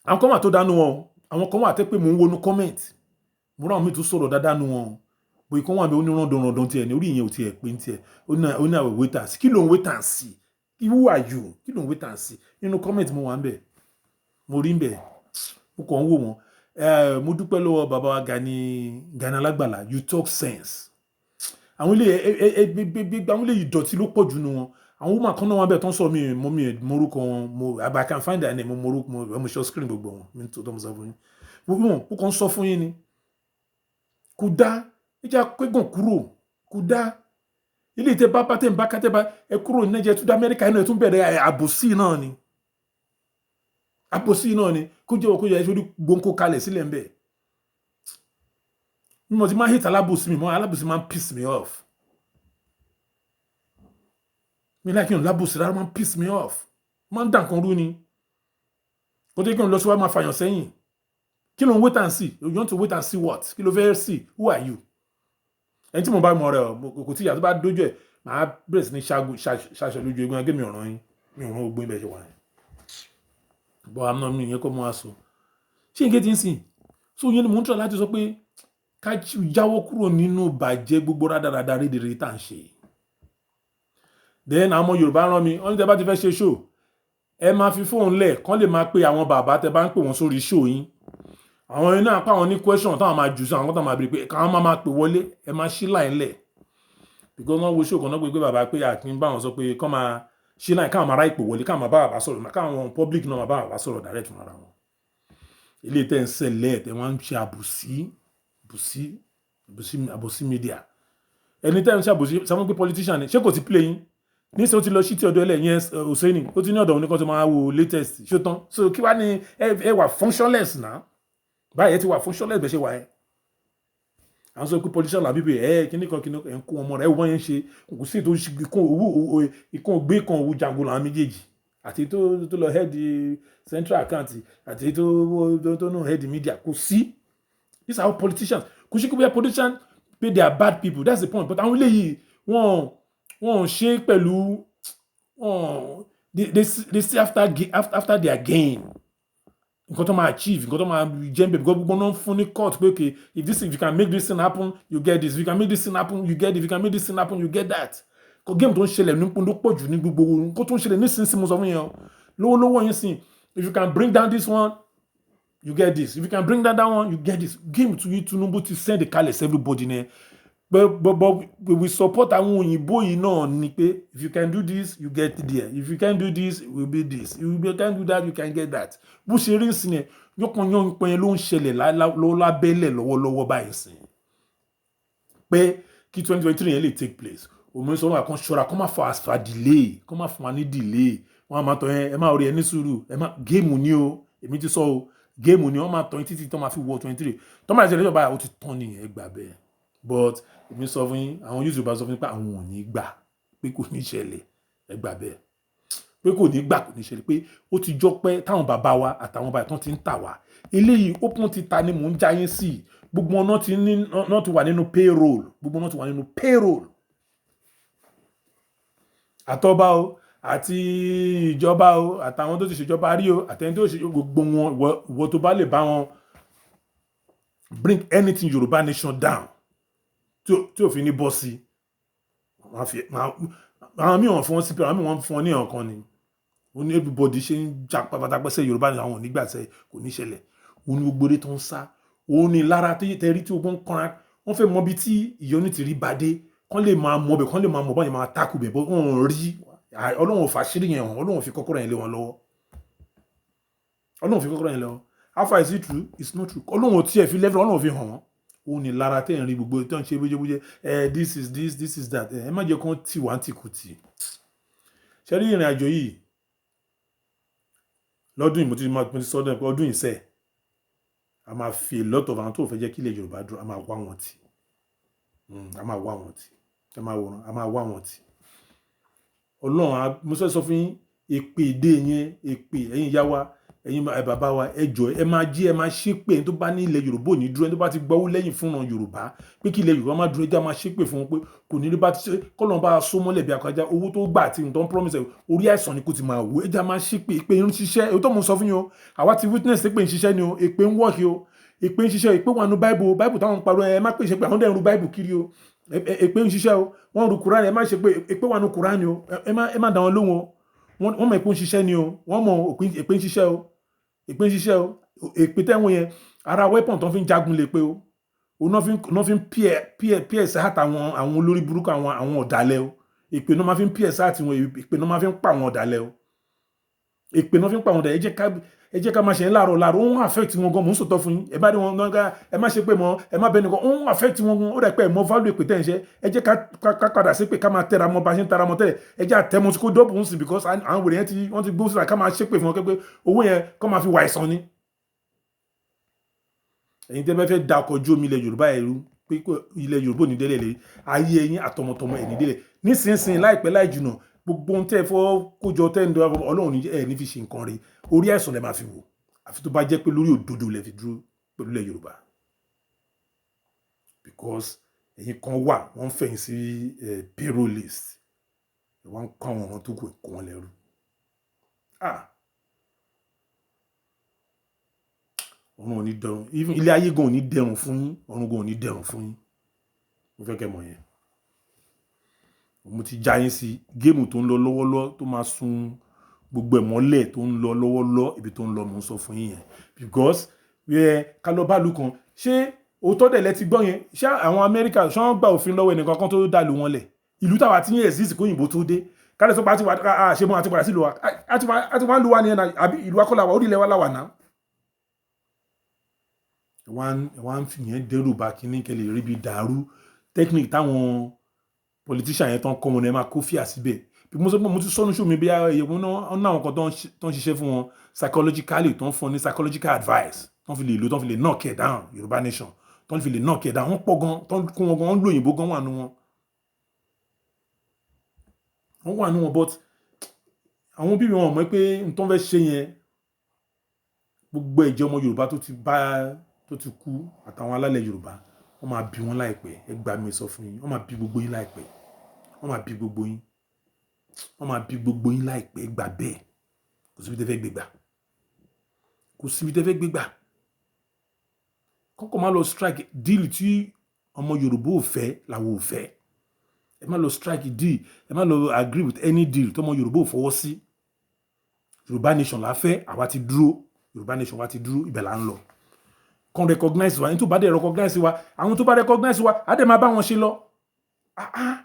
àwọn kan wà tó dánú wọn, àwọn kan wà tẹ́ pé mò ń wọnú comment, mo rán àwọn míì tó sọ̀rọ̀ dáadáa nu wọn, bóyá kan wà bí oníràndọ̀ràndọ̀n tiẹ̀ ní orí ìyẹn ò tiẹ̀ pé ní tiẹ̀. Ó ní àwọn wait and see. Kí ló ń wait and see? Who are you? Kí ló ń wait and see? Nínú comment mo wà ń bẹ̀, mo rí ń bẹ̀, mo kàn ń wò wọ́n. Mo dúpẹ́ lọ́wọ́ bàbá wa Gani Alágbàlá. You talk sense. Àwọn ilé ẹ, àwọn ilé ìdọ̀tí ló pọ̀ jù nù wọn. Àwọn woman kan náà wà bẹ́ẹ̀ tó ń sọ mi, mo mi morúkọ wọn, mo, I can find their name, mo morúkọ, mo ṣe screen gbogbo wọn mi tó mo sọ fún yín. Gbogbo wọn, mo kàn ń sọ fún yín ni, kò dá. Ẹ jẹ́ akẹ́gàn kúrò, kò dá. Ilé ìtẹ́ bá bá tẹ̀ ń bá kátẹ́ bá ẹ kúrò ní Nàìjíríà, tún dá Amẹ́ríkà inú ẹ̀, tún bẹ̀rẹ̀ àbòsí náà ni, àbòsí náà ni. Kó jẹ́ sórí gbòǹkó kalẹ̀ sílẹ̀ ń bẹ̀. Mímọ̀ tí máa hate alábòsí, mi mọ́ alábòsí máa ń piss me off. Mi like kéèyàn lábòsí rárá, máa ń piss me off, máa ń dà nǹkan rú ni. Kó tó kéèyàn lọ síwájú, máa fàyàn sẹ́yìn. Kí ló ń wait and see? You want to wait and see what? Kí ló fẹ́ see? Who are you? Ẹni tí mo bá mọ rẹ ọ kò tí ìyá tó bá dójú ẹ, màá bẹ̀rẹ̀ sí ní ṣaṣọ lójú egun ẹgbẹ́ mi. Ọ̀ràn yín mi ò rán gbogbo ibẹ̀ ṣe wà yẹn bọ́ àmọ́ mi ìyẹn kọ́ mọ́ aṣọ ṣé nǹkan ti ń sìn. So yẹn ni mò ń tọ́ láti sọ pé ká jáwọ́ kúrò nínú bàjẹ́, gbogbo rádaràda, rédèrèdè tá à ń ṣe. Then àwọn ọmọ Yorùbá rán mi, wọ́n ní tẹ́ bá ti fẹ́ ṣe show, ẹ máa fi fóònù lẹ̀ kán lè máa pe àwọn bàbá tẹ́ bá ń pè wọ́n sórí show yín. Àwọn iná apá àwọn ní question táwọn máa jù sí àwọn táwọn máa béèrè pé káwọn máa pè wọlé. Ẹ máa ṣí line lẹ̀, because wọ́n wo show kan náà pé bàbá pé àkín bá wọn sọ pé kán máa ṣí line, káwọn máa rá ìpè wọlé, káwọn máa bá bàbá sọ̀rọ̀, káwọn public náà máa bá bàbá sọ̀rọ̀ direct fún ara wọn. Ilé tẹ́ ń ṣẹlẹ̀ tẹ́ wọ́n ń ṣe àbòsí, àbòsí, àbòsí, àbòsí media. Ẹni tẹ́ ń ṣe àbòsí sọ pé politician ni, ṣé kò ti play yín níṣẹ́? Ó ti lọ sí ti ọ̀dọ̀ ẹlẹ́ yẹn Hussaini, ó ti ní ọ̀dọ̀ òun ní kan tó máa wo latest. Ṣó tán? So kí wá ní ẹ wà functionless náà báyìí? Ẹ ti wà functionless bẹ́ẹ̀ ṣe wà. Ẹ́ à ń sọ pé politician làbí bẹ́ẹ̀ ẹ kíní kan kíní ẹ̀ ń kó ọmọ rẹ̀. Ẹ wọ́n yẹn ń ṣe kò sí ètò ìkún owó, ìkún gbé kan owó jago làwọn méjèèjì, àti tó lọ head central account, àti tó náà head media. Kò sí. These are all politicians. Kò sí kó bóyá politician pé they are bad people, that's the point, but àwọn eléyìí, wọ́n ṣe pẹ̀lú wọ́n they see after their gain, nǹkan tó máa achieve, nǹkan tó máa jẹ́ nbẹ̀, because gbogbo náà fún ní court pé, okay, if you can make this thing happen, you get this. If you can make this thing happen, you get this. If you can make this thing happen, you get that. Kò game tó ń ṣẹlẹ̀ ní ló pọ̀ jù ní gbogbo nǹkan tó ń ṣẹlẹ̀ nísinsìnyí. Mo sọ fún yẹn o, lọ́wọ́lọ́wọ́ yẹn sìn, if you can bring down this one, you get this. If you can bring down that one, you get this. Game to you, Tinubu ti send the callous everybody ní, but we support àwọn òyìnbó yìí náà ni pé if you can do this, you get there. If you can do this, will be this. If you can do that, you can get that. Bó ṣe rí sí yẹn, yọkànyán yẹn ló ń ṣẹlẹ̀ lábẹ́lẹ̀ lọ́wọ́lọ́wọ́ báyìí sìn, pé kí 2023 yẹn lè take place. Òun sọ wọn kàn ṣọ́ra kó má fa àṣà delay, kó má fún wa ní delay. Wọn á máa tọ́ ẹ má rí ẹ ní sùúrù, ẹ má game ni o. Èmi ti sọ o, game ni. Wọ́n máa tọ́ yín títí tó máa fi wọ 23, tó máa ṣe lẹ́jọ́ báyìí, ó ti tán nìyẹn, ẹ gbà bẹ́ẹ̀. But èmi sọ fún yín, àwọn YouTube sọ fún yín pé àwọn ò ní gbà, pé kò ní ṣẹlẹ̀. Ẹ gbà bẹ́ẹ̀ pé kò ní gbà, kò ní ṣẹlẹ̀, pé ó ti jọ pé táwọn bàbá wa àtàwọn bàbá tán ti ń tà wá. Eléyìí open ti ta ni mò ń já yín sí. Gbogbo wọn ti ní náà ti wà nínú payroll, gbogbo wọn ti wà nínú payroll, àtọba o, àti ìjọba o, àtàwọn tó ti ṣèjọba rí o, àtẹni tó ṣe, gbogbo wọn. Ìwọ tó bá lè bá wọn bring anything Yorùbá nation down tí ò fi ní bọ́ sí, àwọn míì wọ́n fún wọn sí pé àwọn míì wọ́n fún wọn ní ọ̀kan ni. Ó ní everybody ṣe ń jà pátápátá pẹ́sẹ́ Yorùbá ni àwọn onígbà sẹ́ kò ní ṣẹlẹ̀. Òun ní gbogbo eré tó ń sá, òun ní lára tẹ́rí tí ogun ń kanra. Wọ́n fẹ́ mọ ibi tí ìyọnu ti rí bá dé, kán lè máa mọ bẹ̀, kán lè máa mọ báyìí máa tákù bẹ̀ bọ́. Wọ́n rí Ọlọ́run ò fàṣírí yẹn hàn, Ọlọ́run fi kọ́kọ́rọ́ yẹn lé wọn lọ́wọ́, Ọlọ́run fi kọ́kọ́rọ́ yẹn lọ́wọ́. How far is it true? It's not true. Ọlọ́run ò tiẹ̀ fi level, Ọlọ́run fi hàn wọ́n. Òun ní lára tẹ́ ń rí gbogbo tó ń ṣe bójúbójú ẹ, this is this, this is that. Ẹ má jẹ́ kán tì wá tìkùtì. Ṣe rí ìrìn àjò yìí lọ́dún yìí, mo ti sọ ọdún pé ọdún yìí sẹ́ẹ̀, a máa fi a lot of àwọn tó fẹ́ jẹ́ kí ilẹ̀ Yorùbá dúró, a máa wá wọn tì, a máa wá wọn tì. Ẹ máa wòran, a máa wá wọn tì. Ọlọ́run, mo sọ fún yín, èpè èdè yẹn, èpè ẹ̀yin ìyá wa, ẹ̀yin bàbá wa, ẹ jọ̀ọ́, ẹ máa jí, ẹ máa ṣépè. Ẹni tó bá ní ilẹ̀ Yorùbá ò ní dúró, ẹni tó bá ti gbọ́wọ́ lẹ́yìn fúnra Yorùbá pé kí ilẹ̀ Yorùbá má dúró, ẹ jẹ́ máa ṣépè fún wọn pé kò ní rí bá ti ṣe, kọ́lọ́n bá so mọ́lẹ̀ bí akọjá owó tó gbà àti nǹkan promise, orí àìsàn ni kò ti máa wò. Ẹ jẹ́ máa ṣépè. Èpè ń ṣiṣẹ́. Èyí tó mo sọ fún yín o, àwa ti witness pé ń ṣiṣẹ́ ni o. Èpè ń work o, èpè ń ṣiṣẹ́. Èpè wà nù Bible. Bible táwọn ń parọ́, ẹ má pè ṣe pé àwọn dẹ̀ ń ru Bible kiri o. Èpè ń ṣiṣẹ́ o. Wọ́n ń ru Kùránì, ẹ má ṣe pé èpè wà nù Kùránì o. Ẹ má dá wọn lóhùn o. Wọ́n mọ̀ èpè ń ṣiṣẹ́ ni o. Wọ́n mọ̀ èpè ń ṣiṣẹ́ o, èpè ń ṣiṣẹ́ o. Èpè tẹ́wọ̀n yẹn, ara weapon tó fi ń jagun lè pé o. Òun náà fi ń pierce heart àwọn olórí burúkú, àwọn ọ̀dàlẹ̀ o. Èpè náà máa fi ń pierce heart wọn. Èpè náà máa fi ń pa àwọn ọ̀dàlẹ̀ o. Èpè náà fi ń pa àwọn ọ̀dàlẹ̀. Ẹ jẹ́ ká máa ṣe ń láàárọ̀ láàárọ̀. Ó ń affect wọn gan. Mò ń sòtọ́ fún yín. Ẹ bá rí wọn gan, ẹ má ṣe pé mọ́, ẹ má bẹ́ẹ̀ nìkan. Ó ń affect wọn gan. Ó dà pé ẹ mọ value èpè tẹ́ ń ṣe. Ẹ jẹ́ ká padà sí pé ká máa tẹra mọ́ bá ṣe ń tẹra mọ́ tẹ́lẹ̀. Ẹ jẹ́ àtẹmọ́ tí kò dọ́bù ń sìn, because àwọn wèrè yẹn ti wọ́n ti gbó síra. Ká máa ṣépè fún wọn pé owó yẹn kọ́ máa fi wà àìsàn ni. Ẹ̀yin tẹ́ bá fẹ́ da ọkọ̀ ojú omi ilẹ̀ Yorùbá ẹ̀rú pé ilẹ̀ Yorùbá ò ní délẹ̀ lé ayé ẹ̀yin àtọmọtọmọ ẹ̀ ní délẹ̀ nísinsìnyí, láìpẹ́ láì jìnà. Gbogbo ohun tẹ́ ẹ fọ́ kójọ tẹ́ ń dọ́ Ọlọ́run ní ẹ̀ ní fi ṣe nǹkan rí. Orí àìsàn lẹ máa fi wò, àfi tó bá jẹ́ pé lórí òdodo lẹ fi dúró pẹ̀lú ilẹ̀ Yorùbá. Because ẹ̀yin kan wà, wọ́n ń fẹ̀yìn sí payroll list, wọ́n ń kọ́ àwọn ọ̀ràn tó kù kó wọn lẹ́rú. Ọ̀run ò ní dẹrùn, even ilé ayé gan ò ní dẹrùn fún yín, ọ̀run gan ò ní dẹrùn fún yín. Mo fẹ́ kẹ́ mọ̀ yẹn. Mo ti já yín sí game tó ń lọ lọ́wọ́lọ́wọ́, tó máa sun gbogbo ẹ̀ mọ́lẹ̀, tó ń lọ lọ́wọ́lọ́wọ́, ibi tó ń lọ mò ń sọ fún yín yẹn. Because ká lọ bá ìlú kan, ṣé òótọ́ dẹ̀ lẹ ti gbọ́ yẹn? Ṣé àwọn Amẹ́ríkà ṣé wọ́n gba òfin lọ́wọ́ ẹnìkan kan tó dá ìlú wọn lẹ̀? Ìlú táwa ti ń exist kó òyìnbó tó dé. Ká lè sọ pé a ti wà, a ṣe mọ́ àti padà sí ìlú wa, a ti wá ń lu wa nìyẹn náà, àbí ìlú wa kọ́ la wà, orí ilẹ̀ wa la wà náà. Wọ́n á fi yẹn dẹ́rù bá kínní kẹ́ lè rí bí dàrú. Technique táwọn politician yẹn tán kọ́ wọn ni ẹ máa kó fíà síbẹ̀. Bí mo sọ pé mo ti sọ́nu show mi bí ẹ̀yẹ̀ wọn náà, àwọn kan tó ń ṣiṣẹ́ fún wọn psychologically, tó ń fún ní psychological advice, tó ń fi lè lò, tó ń fi lè knock it down Yorùbá nation, tó ń fi lè knock it down. Wọ́n pọ̀ gan, tó ń kún wọn gan, wọ́n ń lo òyìnbó gan wà nù wọn. Wọ́n wà nù wọn, but àwọn bíbí wọn mọ̀ pé n tó ń fẹ́ ṣe yẹn, gbogbo ẹ̀jẹ̀ ọmọ Yorùbá tó ti bá tó ti kú àtàwọn alálẹ̀ Yorùbá, wọ́n máa bí wọn láìpẹ́. Ẹ gbà mí sọ fún yín, wọ́n máa bí gbogbo yín láìpẹ́, wọ́n máa bí gbogbo yín, wọ́n máa bí gbogbo yín láìpẹ́. Gbà bẹ́ẹ̀, kò síbi tẹ́ fẹ́ gbé gbà, kò síbi tẹ́ fẹ́ gbé gbà. Kọ́kọ́ má lọ strike deal tí ọmọ Yorùbá ò fẹ́ làwọn ò fẹ́. Ẹ má lọ strike deal, ẹ má lọ agree with any deal tọmọ Yorùbá ò fọwọ́ sí. Yorùbá nation la fẹ́, àwa ti dúró. Yorùbá nation wa ti dúró, ibẹ̀ là ń lọ. Kan recognize wa, ní tó bá dẹ̀ recognize wa, àwọn tó bá recognize wa, á dẹ̀ máa bá wọn ṣe lọ. Ah ah,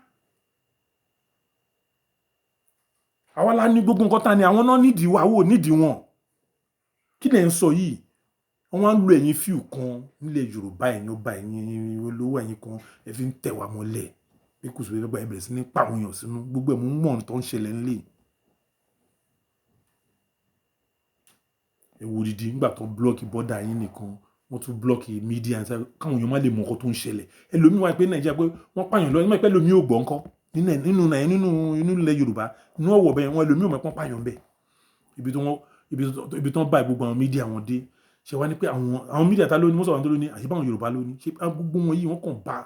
àwa la ní gbogbo nǹkan ta ni, àwọn náà nídìí wa, àwọn ò nídìí wọn. Kí lẹ̀ ń sọ yìí? Wọ́n wá ń lo ẹ̀yin fíù kan nílẹ̀ Yorùbá, ẹ̀yin ọba, ẹ̀yin olówó, ẹ̀yin kan, ẹ fi ń tẹ̀ wá mọ́lẹ̀ bí kò sí pé ẹ bẹ̀rẹ̀ sí ní pa àwọn èèyàn sínú gbogbo ẹ̀. Mú mọ̀ tó ń ṣẹlẹ̀ ńlẹ̀. Ẹ wo odidi nígbà tó ń block border yín nìkan, wọ́n tún block media káwọn èèyàn má lè mọ nǹkan tó ń ṣẹlẹ̀. Ẹlòmíì wá pé Nàìjíríà pé wọ́n pààyàn lọ, ẹ mọ̀ pé ẹlòmíì ò gbọ́ ńkọ́ nínú nínú ilẹ̀ Yorùbá, nínú Ọ̀wọ̀ bẹ́ẹ̀, wọ́n ẹlòmíì ò mọ̀ pé wọ́n pààyàn bẹ́ẹ̀. Ibi tó ń bá gbogbo àwọn media wọn dé, ṣe wá ní pé àwọn media ta ló ní, mọ́sọ̀ àwọn tó ló ní, àṣẹ báwọn Yorùbá ló ní, ṣe gbogbo wọn yìí wọ́n kàn bá.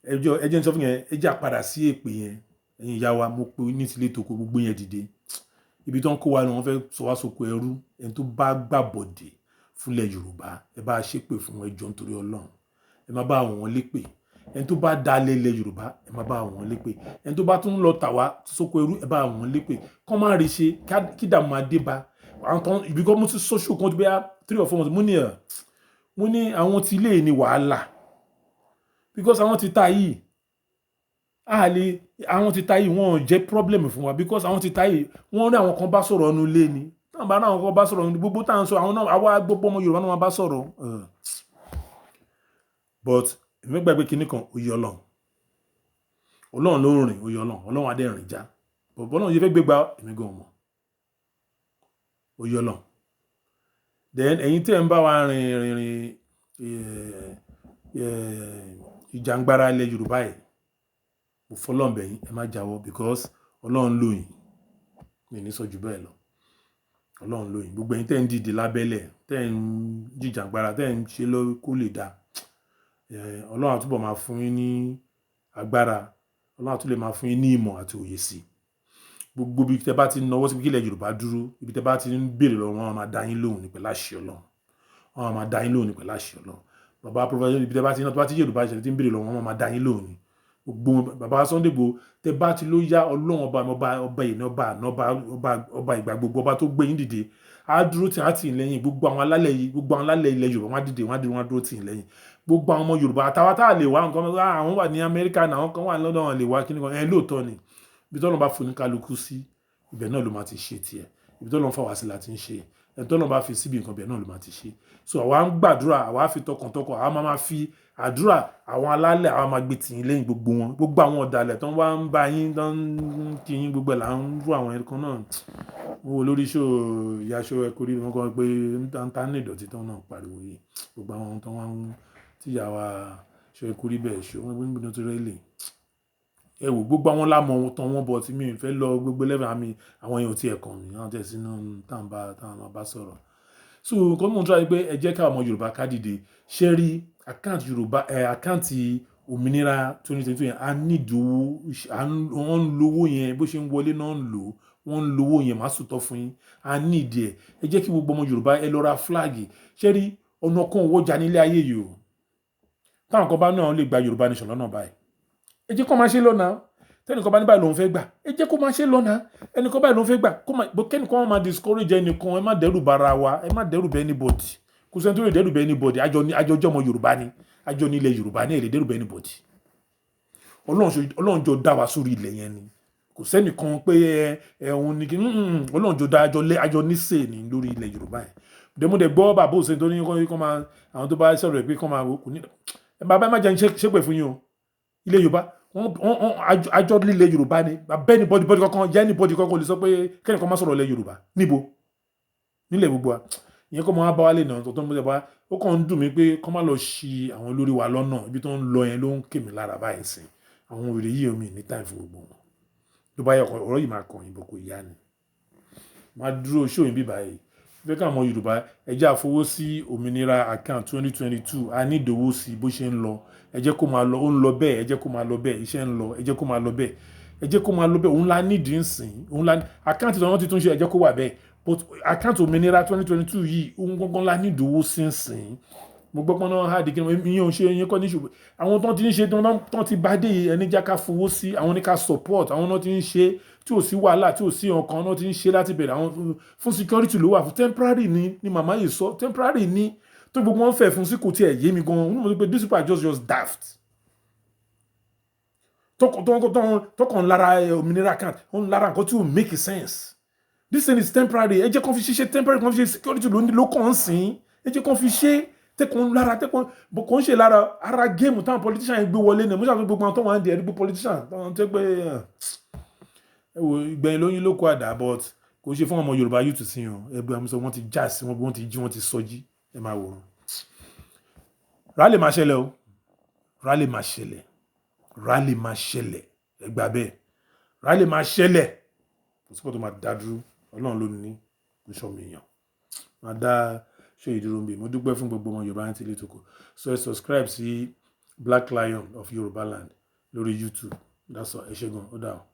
Ẹjọ́ ẹ jẹ́ n sọ fún yẹn, ẹ jẹ́ àpadà sí èpè yẹn. Ẹ̀yin ìyá wa, mo pe ní tilé toko gbogbo yẹn dìde. Ibi tó ń kó wa ni wọ́n fẹ́ sọ wá sóko ẹrú. Ẹni tó bá gbàbọ̀dè fúnlẹ̀ Yorùbá, ẹ bá ṣépè fún ẹ jọ̀ọ́ nítorí Ọlọ́run. Ẹ má bá àwọn lépè. Ẹni tó bá dalẹ̀ ilẹ̀ Yorùbá, ẹ má bá àwọn lépè. Ẹni tó bá tún lọ tà wá sóko ẹrú, ẹ bá àwọn lépè. Kọ́ má rí ṣe kí dààmú máa dé bá àwọn kan. Ibi kan mo ti social kan tó bẹ́yà 3 or 4 months, mo ní ẹ̀, mo ní àwọn tí ilé ní wàhálà, because àwọn ti ta yìí, a lè, àwọn ti ta yìí, wọ́n jẹ́ problem fún wa, because àwọn ti ta yìí, wọ́n rí àwọn kan bá sọ̀rọ̀ ọ̀nù ilé ni. Táwọn bá náà kan bá sọ̀rọ̀ ọ̀nù gbogbo táwọn sọ, àwọn náà, àwa gbogbo ọmọ Yorùbá náà máa bá sọ̀rọ̀. But èmi gbàgbé kinní kan, oyè Ọlọ́run, Ọlọ́run ló ń rìn, oyè Ọlọ́run, Ọlọ́run adé rìn já, but bọ́lọ́run yẹ fẹ́ gbégbá, èmi gan mọ̀, oyè Ọlọ́run. Then ẹ̀yin tẹ́ ń bá wa rìn rìn rìn ìjàngbara ilẹ̀ Yorùbá yìí, mo fọlọ́run bẹ̀ yín, ẹ má jáwọ́, because Ọlọ́run lò yín. Mi ní sọ ju bẹ́ẹ̀ lọ. Ọlọ́run lò yín. Gbogbo ẹ̀yin tẹ́ ń dìde lábẹ́lẹ̀, tẹ́ ń jìjàngbara, tẹ́ ń ṣe lọ kó lè dáa, Ọlọ́run á túbọ̀ máa fún yín ní agbára, Ọlọ́run á tún lè máa fún yín ní ìmọ̀ àti òye sí i. Gbogbo ibi tẹ́ bá ti nawọ́ sí kí ilẹ̀ Yorùbá dúró, ibi tẹ́ bá ti ń béèrè lọ́wọ́ wọn, máa dá yín lóhùn ní pẹ̀lú àṣẹ Ọlọ́run. Wọ́n máa dá yín lóhùn ní pẹ̀lú àṣẹ Ọlọ́run. Bàbá Professor, ibi tẹ́ bá ti ń, tó bá ti Yorùbá ìṣẹ̀lẹ̀ tí ń béèrè lọ́wọ́ wọn, máa dá yín lóhùn ní. Gbogbo bàbá Sunday Igboho, tẹ́ bá ti ló yá, Ọlọ́run ọba, ọba, ọba ìní, ọba àná, ọba, ọba, ọba ìgbà gbogbo, ọba tó gbé yín dìde, á dúró tì á tì yín lẹ́yìn. Gbogbo àwọn alálẹ̀ yìí, gbogbo àwọn alálẹ̀ ilẹ̀ Yorùbá, wọ́n á dìde, wọ́n á dìde, wọ́n á dúró tì yín lẹ́yìn. Gbogbo àwọn ọmọ Yorùbá àtàwọn tá a lè wá nǹkan, àwọn wà ní Amẹ́ríkà náà, àwọn kan wà ní London, lè wá kíní kan. Ẹ lóòótọ́ ni, ibi tí Ọlọ́run bá fún ní kálukú sí, ibẹ̀ náà ló máa ti ṣe tiẹ̀. Ibi tí Ọlọ́run fà wá sí la ti ń ṣe. Ẹni tí Ọlọ́run bá fi síbi nǹkan, ibẹ̀ náà ló máa ti ṣe. So àwa ń gbàdúrà, àwa fi tọkàntọkàn, àwa máa fi àdúrà àwọn alálẹ̀, àwa máa gbé tì yín lẹ́yìn gbogbo wọn. Gbogbo àwọn ọ̀dàlẹ̀ tó ń wá ń bá yín, tó ń kí yín, gbogbo ẹ̀ là ń rú àwọn ẹ̀kan náà. Mo wò lórí show ìyá show ẹ kórìí, wọn kọ́ pé ń ta ní ìdọ̀tí tó náà pariwo yìí. Gbogbo àwọn tó wá ń tí ìyá wa show ẹ kórìí bẹ́ẹ̀ show, wọ́n gbé níbi tó rẹ́ lè. Ẹ wò gbogbo àwọn lámọ̀ wọn tán wọ́n bọ̀ tí mi ò fẹ́ lọ gbogbo level àmì àwọn èèyàn tí ẹ̀ kàn mí, àwọn tẹ̀ sínú tá à ń bá sọ̀rọ̀. So nǹkan mò ń try pé ẹ jẹ́ ká ọmọ Yorùbá ká dìde. Ṣé rí account Yorùbá ẹ, account òmìnira 2022 yẹn, a nídìí owó. Wọ́n ń lo owó yẹn, bó ṣe ń wọlé náà ń lò. Wọ́n ń lo owó yẹn, má sòtọ́ fún yín. A nídìí ẹ̀. Ẹ jẹ́ kí gbogbo ọmọ Yorùbá ẹ lọ ra flag. Ṣé rí ọ̀nà kan owó jà nílé ayé yìí o. Táwọn kan bá náà lè gba Yorùbá nation lọ́nà báyìí, ẹ jẹ́ kó máa ṣe lọ́nà. Tẹnìkan bá ní báyìí lòun fẹ́ gbà, ẹ jẹ́ kó máa ṣe lọ́nà. Ẹnìkan báyìí lòun fẹ́ gbà, kó máa bó. Kẹ́nìkan máa discourage ẹnìkan. Ẹ má dẹ́rù bara wa, ẹ má dẹ́rù bẹ anybody. Kò sẹ́ni tó lè dẹ́rù bẹ anybody. Àjọ ní àjọ jọmọ Yorùbá ni, àjọ ní ilẹ̀ Yorùbá ní, ẹ lè dẹ́rù bẹ anybody. Ọlọ́run jọ dá wa sórí ilẹ̀ yẹn ni. Kò sẹ́nìkan pé ẹ ẹ òun ni kí Ọlọ́run jọ dá àjọ lé, àjọ nísè ní lórí ilẹ̀ Yorùbá yẹn. Dèmúdè gbọ́ bàbá òsèǹ tó ní kọ́ máa àwọn tó bá sọ̀rọ̀ pé kọ́ máa kò ní bàbá má jẹ́ ń ṣépè fún yín o. Ilẹ̀ Yorùbá, wọ́n àjọ lílẹ̀ Yorùbá ni. Bàbá anybody body kankan jẹ́ anybody kankan lè sọ pé kẹ́nìkan má sọ̀rọ̀ ilẹ̀ Yorùbá níbo nílẹ̀ gbogbo wa. Ìyẹn kọ́ mọ́ wá bá wálé náà tó ń bọ̀ bá. Ó kàn ń dùn mí pé kọ́ má lọ ṣi àwọn olórí wa lọ́nà. Ibi tó ń lọ yẹn ló ń kè mí lára báyìí sìn. Àwọn òrè yìí, omi ní time fún gbogbo wọn. Tó bá yẹ, ọ̀rọ̀ yìí máa kàn yín bọ̀, kò yá ni. Máa dúró ṣóyìn bíbá yìí. Fẹ́ káwọn ọmọ Yorùbá, ẹ jẹ́ àfọwọ́ sí òmìnira account 2022. A ní ìdòwò sí bó ṣe ń lọ. Ẹ jẹ́ kó máa lọ, ó ń lọ bẹ́ẹ̀. Ẹ jẹ́ kó máa lọ bẹ́ẹ̀. Iṣẹ́ ń lọ, ẹ jẹ́ kó máa lọ bẹ́ẹ̀. Ẹ jẹ́ kó máa lọ bẹ́ẹ̀. Òun la nídìí ń sìn. Òun la account tí wọ́n ti tún ṣe, ẹ jẹ́ kó wà bẹ́ẹ̀. But account òmìnira 2022 yìí, òun gangan la nídìí owó sí ń sìn. Mo gbọ́ pọ́n náà hard kí ni ìyẹn ò ṣe, ìyẹn kọ́ ní ṣùgbọ́n àwọn tó ti ń ṣe, tó ti bá dé yìí, ẹni jẹ́ ká fowó sí àwọn ní ká support àwọn náà ti ń ṣe, tí ò sí wàhálà, tí ò sí ọkàn náà ti ń ṣe láti bẹ̀rẹ̀. Àwọn fún security ló wà fún. Temporary ni màmá yìí sọ, temporary ni tó gbogbo wọn fẹ́ fún sí. Kò tiẹ̀ yé mi gan-an. Wọ́n mọ̀ pé these people are just daft. Tọkàn lára òmìnira kan ń lára nǹkan tí ò make sense. This thing is temporary. Ẹ jẹ́ kó fi ṣiṣẹ́ temporary, kó fi ṣe security ló kàn ń sìn. Ẹ jẹ́ kó fi ṣe tẹkùn lára tẹkùn bó kò ń ṣe lára ara game táwọn politician yẹn gbé wọlé ní. Mo ṣàtúntò gbogbo àwọn tó wà ń di ẹ̀rí gbé politician táwọn tẹ́ pé ẹ wo ìgbẹ̀yìn lóyún ló kó àdá. But kò ṣe fún ọmọ Yorùbá youth sí o. Ẹgbẹ́ àwọn sọ wọ́n ti já sí wọn, wọ́n ti jí, wọ́n ti sọjí. Ẹ máa wòran. Rally máa ṣẹlẹ̀ o, rally máa ṣẹlẹ̀, rally máa ṣẹlẹ̀. Ẹ gbà bẹ́ẹ̀, rally máa ṣẹlẹ̀. Kò sí kó tó máa dá dúró. Ọlọ́run ló ní kó sọ mi yàn máa dá ṣé ìdúró ń bì. Mo dúpẹ́ fún gbogbo ọmọ Yorùbá ní tilé toko. So ẹ subscribe sí Black Lion of Yorùbá Land lórí YouTube. That's all. Ẹ ṣé gan, ó dà o.